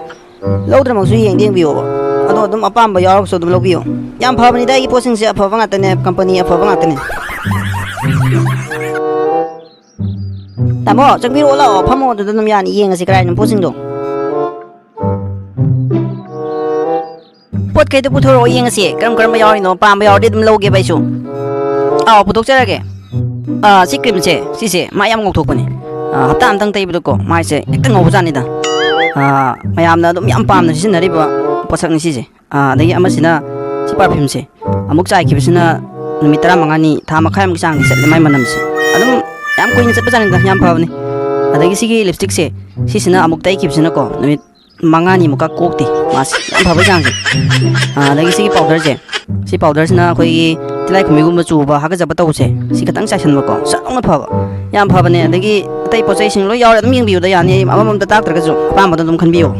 ꯂꯧꯗ꯭ꯔꯃꯛꯁꯨ ꯌꯦꯡꯗꯤ ꯌꯦꯡꯕꯤꯌꯣꯕ꯫ ꯑꯗꯣ ꯑꯗꯨꯝ ꯑꯄꯥꯝꯕ ꯌꯥꯎꯔꯒꯁꯨ ꯑꯗꯨꯝ ꯂꯧꯕꯤꯌꯣ꯫ ꯌꯥꯝ ꯐꯕꯅꯤꯗ, ꯑꯩꯒꯤ ꯄꯣꯠꯁꯤꯡꯁꯦ ꯑꯐꯕ ꯉꯥꯛꯇꯅꯦ, ꯀꯝꯄꯅꯤ ꯑꯐꯕ ꯉꯥꯛꯇꯅꯦ꯫ ꯇꯥꯃꯣ, ꯆꯪꯕꯤꯔꯛꯑꯣ, ꯂꯥꯛꯑꯣ, ꯐꯝꯃꯣ, ꯑꯗꯨꯗ ꯑꯗꯨꯝ ꯌꯥꯅꯤ, ꯌꯦꯡꯉꯁꯤ ꯀꯔꯥꯏꯅꯣ ꯄꯣꯠꯁꯤꯡꯗꯣ꯫ ꯄꯣꯠꯈꯩꯗꯣ ꯄꯨꯊꯣꯔꯛꯑꯣ, ꯌꯦꯡꯉꯁꯤ ꯀꯔꯝ ꯀꯔꯝꯕ ꯌꯥꯎꯔꯤꯅꯣ, ꯄꯥꯝꯕ ꯌꯥꯎꯔꯗꯤ ꯑꯗꯨꯝ ꯂꯧꯒꯦꯕ ꯑꯩꯁꯨ꯫ ꯑꯥꯎ, ꯄꯨꯊꯣꯛꯆꯔꯒꯦ꯫ ꯑꯥ, ꯁꯤ ꯀ꯭ꯔꯤꯝꯁꯦ, ꯁꯤꯁꯦ ꯃꯥꯏ ꯌꯥꯝ ꯉꯧꯊꯣꯛꯄꯅꯦ꯫ ꯑꯥ, ꯍꯞꯇꯥ ꯑꯝꯇꯪ ꯇꯩꯕꯗꯀꯣ ꯃꯥꯏꯁꯦ ꯍꯦꯛꯇ ꯉꯧꯕꯖꯥꯠꯅꯤꯗ꯫ ꯑꯥ, ꯃꯌꯥꯝꯅ ꯑꯗꯨꯝ ꯌꯥꯝ ꯄꯥꯝꯅ ꯁꯤꯖꯤꯟꯅꯔꯤꯕ ꯄꯣꯠꯁꯛꯅꯤ ꯁꯤꯁꯦ꯫ ꯑꯥ, ꯑꯗꯒꯤ ꯑꯃꯁꯤꯅ ꯁꯤ ꯄꯔꯐ꯭ꯌꯨꯝꯁꯦ ꯑꯃꯨꯛ ꯆꯥꯏꯈꯤꯕꯁꯤꯅ ꯅꯨꯃꯤꯠ ꯇꯔꯥꯃꯉꯥꯅꯤ, ꯊꯥ ꯃꯈꯥꯏꯃꯨꯛꯀꯤ ꯆꯥꯡꯗꯤ ꯆꯠꯂꯦ ꯃꯥꯏ ꯃꯅꯝꯁꯦ꯫ ꯑꯗꯨꯝ ꯌꯥꯝ ꯀꯨꯏꯅ ꯆꯠꯄꯖꯥꯠꯅꯤꯗ, ꯌꯥꯝ ꯐꯕꯅꯤ꯫ ꯑꯗꯒꯤ ꯁꯤꯒꯤ ꯂꯤꯞꯁꯇꯤꯛꯁꯦ, ꯁꯤꯁꯤꯅ ꯑꯃꯨꯛ ꯇꯩꯈꯤꯕꯁꯤꯅꯀꯣ ꯅꯨꯃꯤꯠ ꯃꯉꯥꯅꯤꯃꯨꯛꯀ ꯀꯣꯛꯇꯦ ꯃꯥꯁꯦ, ꯌꯥꯝ ꯐꯕꯩ ꯆꯥꯡꯁꯦ꯫ ꯑꯥ, ꯑꯗꯒꯤ ꯁꯤꯒꯤ ꯄꯥꯎꯗꯔꯁꯦ, ꯁꯤ ꯄꯥꯎꯗꯔꯁꯤꯅ ꯑꯩꯈꯣꯏꯒꯤ ꯇꯤꯜꯂꯥꯏꯈꯨꯝꯕꯤꯒꯨꯝꯕ ꯆꯨꯕ, ꯍꯥꯀꯠꯆꯕ ꯇꯧꯕꯁꯦ, ꯁꯤ ꯈꯤꯇꯪ ꯆꯥꯏꯁꯟꯕꯀꯣ, ꯁꯠ ꯂꯥꯎꯅ ꯐꯕ꯫ ꯌꯥꯝ ꯐꯕꯅꯦ꯫ ꯑꯗꯒꯤ ꯑꯇꯩ ꯄꯣꯠ ꯆꯩꯁꯤꯡ ꯂꯣꯏ ꯌꯥꯎꯔꯦ, ꯑꯗꯨꯝ ꯌꯦꯡꯕꯤꯌꯨꯗ ꯌꯥꯅꯤ, ꯑꯩ ꯑꯃꯃꯝꯇ ꯇꯥꯛꯇ꯭ꯔꯒꯁꯨ ꯑꯄꯥꯝꯕꯗꯣ ꯑꯗꯨꯝ ꯈꯟꯕꯤꯌꯣ꯫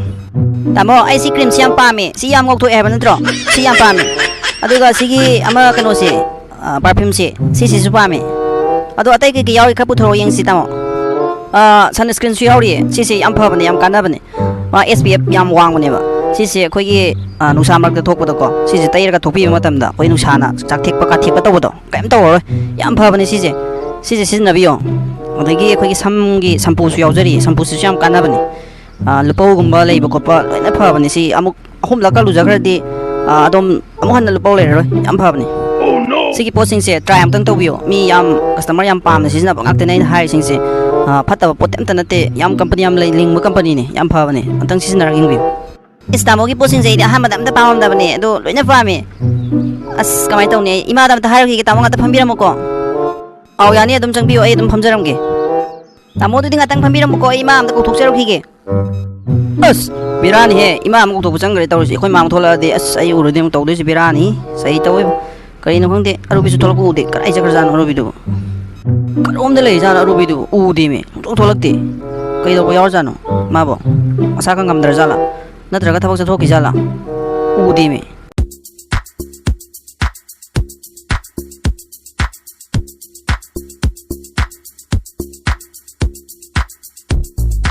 ꯇꯥꯃꯣ, ꯑꯩ ꯁꯤ ꯀ꯭ꯔꯤꯝꯁꯤ ꯌꯥꯝ ꯄꯥꯝꯃꯦ꯫ ꯁꯤ ꯌꯥꯝ ꯉꯧꯊꯣꯛꯑꯦ ꯍꯥꯏꯕ ꯅꯠꯇ꯭ꯔꯣ? ꯁꯤ ꯌꯥꯝ ꯄꯥꯝꯃꯦ꯫ ꯑꯗꯨꯒ ꯁꯤꯒꯤ ꯑꯃ ꯀꯩꯅꯣꯁꯦ, ꯑ, ꯄꯔꯐ꯭ꯌꯨꯝꯁꯦ, ꯁꯤꯁꯤꯁꯨ ꯄꯥꯝꯃꯦ꯫ ꯑꯗꯣ ꯑꯇꯩ ꯀꯩꯀꯩ ꯌꯥꯎꯔꯤ ꯈꯔ ꯄꯨꯊꯣꯔꯛꯑꯣ ꯌꯦꯡꯁꯤ, ꯇꯥꯃꯣ꯫ ꯑ, ꯁꯟ ꯁ꯭ꯀ꯭ꯔꯤꯟꯁꯨ ꯌꯥꯎꯔꯤꯌꯦ꯫ ꯁꯤꯁꯦ ꯌꯥꯝ ꯐꯕꯅꯦ, ꯌꯥꯝ ꯀꯥꯟꯅꯕꯅꯦ꯫ ꯃꯥ ꯑꯦꯁ ꯄꯤ ꯑꯦꯐ ꯌꯥꯝ ꯋꯥꯡꯕꯅꯦꯕ꯫ ꯁꯤꯁꯦ ꯑꯩꯈꯣꯏꯒꯤ, ꯑ, ꯅꯨꯡꯁꯥ ꯃꯔꯛꯇ ꯊꯣꯛꯄꯗꯀꯣ, ꯁꯤꯁꯦ ꯇꯩꯔꯒ ꯊꯣꯛꯄꯤꯕ ꯃꯇꯝꯗ ꯑꯩꯈꯣꯏ ꯅꯨꯡꯁꯥꯅ ꯆꯥꯛꯊꯦꯛꯄ ꯀꯥꯊꯦꯛꯄ ꯇꯧꯕꯗꯣ ꯀꯔꯤꯝ ꯇꯧꯔꯔꯣꯏ꯫ ꯌꯥꯝ ꯐꯕꯅꯦ ꯁꯤꯁꯦ꯫ ꯁꯤꯁꯦ ꯁꯤꯖꯤꯟꯅꯕꯤꯌꯣ꯫ ꯑꯗꯒꯤ ꯑꯩꯈꯣꯏꯒꯤ ꯁꯝꯒꯤ ꯁꯝꯄꯨꯁꯨ ꯌꯥꯎꯖꯔꯤ꯫ ꯁꯝꯄꯨꯁꯤꯁꯨ ꯌꯥꯝ ꯀꯥꯟꯅꯕꯅꯦ꯫ ꯑ, ꯂꯨꯄꯧꯒꯨꯝꯕ ꯂꯩꯕ ꯈꯣꯠꯄ ꯂꯣꯏꯅ ꯐꯕꯅꯦ꯫ ꯁꯤ ꯑꯃꯨꯛ ꯑꯍꯨꯝꯂꯛꯀ ꯂꯨꯖꯈ꯭ꯔꯗꯤ, ꯑ, ꯑꯗꯨꯝ ꯑꯃꯨꯛ ꯍꯟꯅ ꯂꯨꯄꯧ ꯂꯩꯔꯔꯣꯏ꯫ ꯌꯥꯝ ꯐꯕꯅꯦ꯫ ꯁꯤꯒꯤ ꯄꯣꯠꯁꯤꯡꯁꯦ try ꯑꯝꯇꯪ ꯇꯧꯕꯤꯌꯣ꯫ ꯃꯤ ꯌꯥꯝ, customer ꯌꯥꯝ ꯄꯥꯝꯅ ꯁꯤꯖꯤꯟꯅꯕ ꯉꯥꯛꯇꯅꯦ ꯑꯩꯅ ꯍꯥꯏꯔꯤꯁꯤꯡꯁꯦ꯫ ꯑ, ꯐꯠꯇꯕ ꯄꯣꯠꯇꯤ ꯑꯝꯇ ꯅꯠꯇꯦ꯫ ꯌꯥꯝ company ꯌꯥꯝ ꯂꯩ-, ꯂꯤꯡꯕ companyꯅꯦ꯫ ꯌꯥꯝ ꯐꯕꯅꯦ꯫ ꯑꯝꯇꯪ ꯁꯤꯖꯤꯟꯅꯔꯒ ꯌꯦꯡꯕꯤꯌꯨ꯫ ꯏꯁ, ꯇꯥꯃꯣꯒꯤ ꯄꯣꯠꯁꯤꯡꯁꯦ ꯑꯩꯗꯤ ꯑꯍꯥꯟꯕꯗ ꯑꯝꯇ ꯄꯥꯝꯃꯝꯗꯕꯅꯦ, ꯑꯗꯣ ꯂꯣꯏꯅ ꯄꯥꯝꯃꯦ꯫ ꯑꯁ, ꯀꯃꯥꯏꯅ ꯇꯧꯅꯤ? ꯑꯩ ꯏꯃꯥꯗ ꯑꯝꯇ ꯍꯥꯏꯔꯨꯈꯤꯒꯦ, ꯇꯥꯃꯣ ꯉꯥꯛꯇ ꯐꯝꯕꯤꯔꯝꯃꯨꯀꯣ꯫ ꯑꯥꯎ, ꯌꯥꯅꯤ, ꯑꯗꯨꯝ ꯆꯪꯕꯤꯌꯨ, ꯑꯩ ꯑꯗꯨꯝ ꯐꯝꯖꯔꯝꯒꯦ꯫ ꯇꯥꯃꯣ, ꯑꯗꯨꯗꯤ ꯉꯥꯛꯇꯪ ꯐꯝꯕꯤꯔꯝꯃꯨꯀꯣ, ꯑꯩ ꯏꯃꯥ ꯑꯝꯇ ꯀꯧꯊꯣꯛꯆꯔꯨꯈꯤꯒꯦ꯫ ꯑꯁ, ꯕꯦꯔꯥꯅꯤꯍꯦ, ꯏꯃꯥ ꯑꯃꯨꯛ ꯀꯧꯊꯣꯛꯄ ꯆꯪꯈ꯭ꯔꯦ ꯇꯧꯔꯤꯁꯦ꯫ ꯑꯩꯈꯣꯏ ꯃꯥ ꯑꯃꯨꯛ ꯊꯣꯛꯂꯛꯑꯗꯤ, ꯑꯁ, ꯑꯩ ꯎꯔꯗꯤ ꯑꯃꯨꯛ ꯇꯧꯗꯣꯏꯁꯦ ꯕꯦꯔꯥꯅꯤ꯫ ꯆꯍꯤ ꯇꯧꯋꯦꯕ꯫ ꯀꯔꯤꯅꯣ ꯈꯪꯗꯦ, ꯑꯔꯨꯕꯤꯁꯨ ꯊꯣꯛꯂꯛꯄ ꯎꯗꯦ꯫ ꯀꯗꯥꯏ ꯆꯠꯈ꯭ꯔꯖꯥꯠꯅꯣ ꯑꯔꯨꯕꯤꯗꯨꯕꯨ? ꯀꯔꯣꯝꯗ ꯂꯩꯖꯥꯠꯅꯣ ꯑꯔꯨꯕꯤꯗꯨꯕꯨ? ꯎꯗꯦꯃꯤ, ꯁꯨꯡꯊꯣꯛ ꯊꯣꯛꯂꯛꯇꯦ꯫ ꯀꯩꯗꯧꯕ ꯌꯥꯎꯔꯖꯥꯠꯅꯣ ꯃꯥꯕꯣ? ꯃꯁꯥ ꯈꯔ ꯉꯝꯗ꯭ꯔꯖꯥꯠꯂꯥ? ꯅꯠꯇ꯭ꯔꯒ ꯊꯕꯛ ꯆꯠꯊꯣꯛꯈꯤꯖꯥꯠꯂꯥ? ꯎꯗꯦꯃꯤ꯫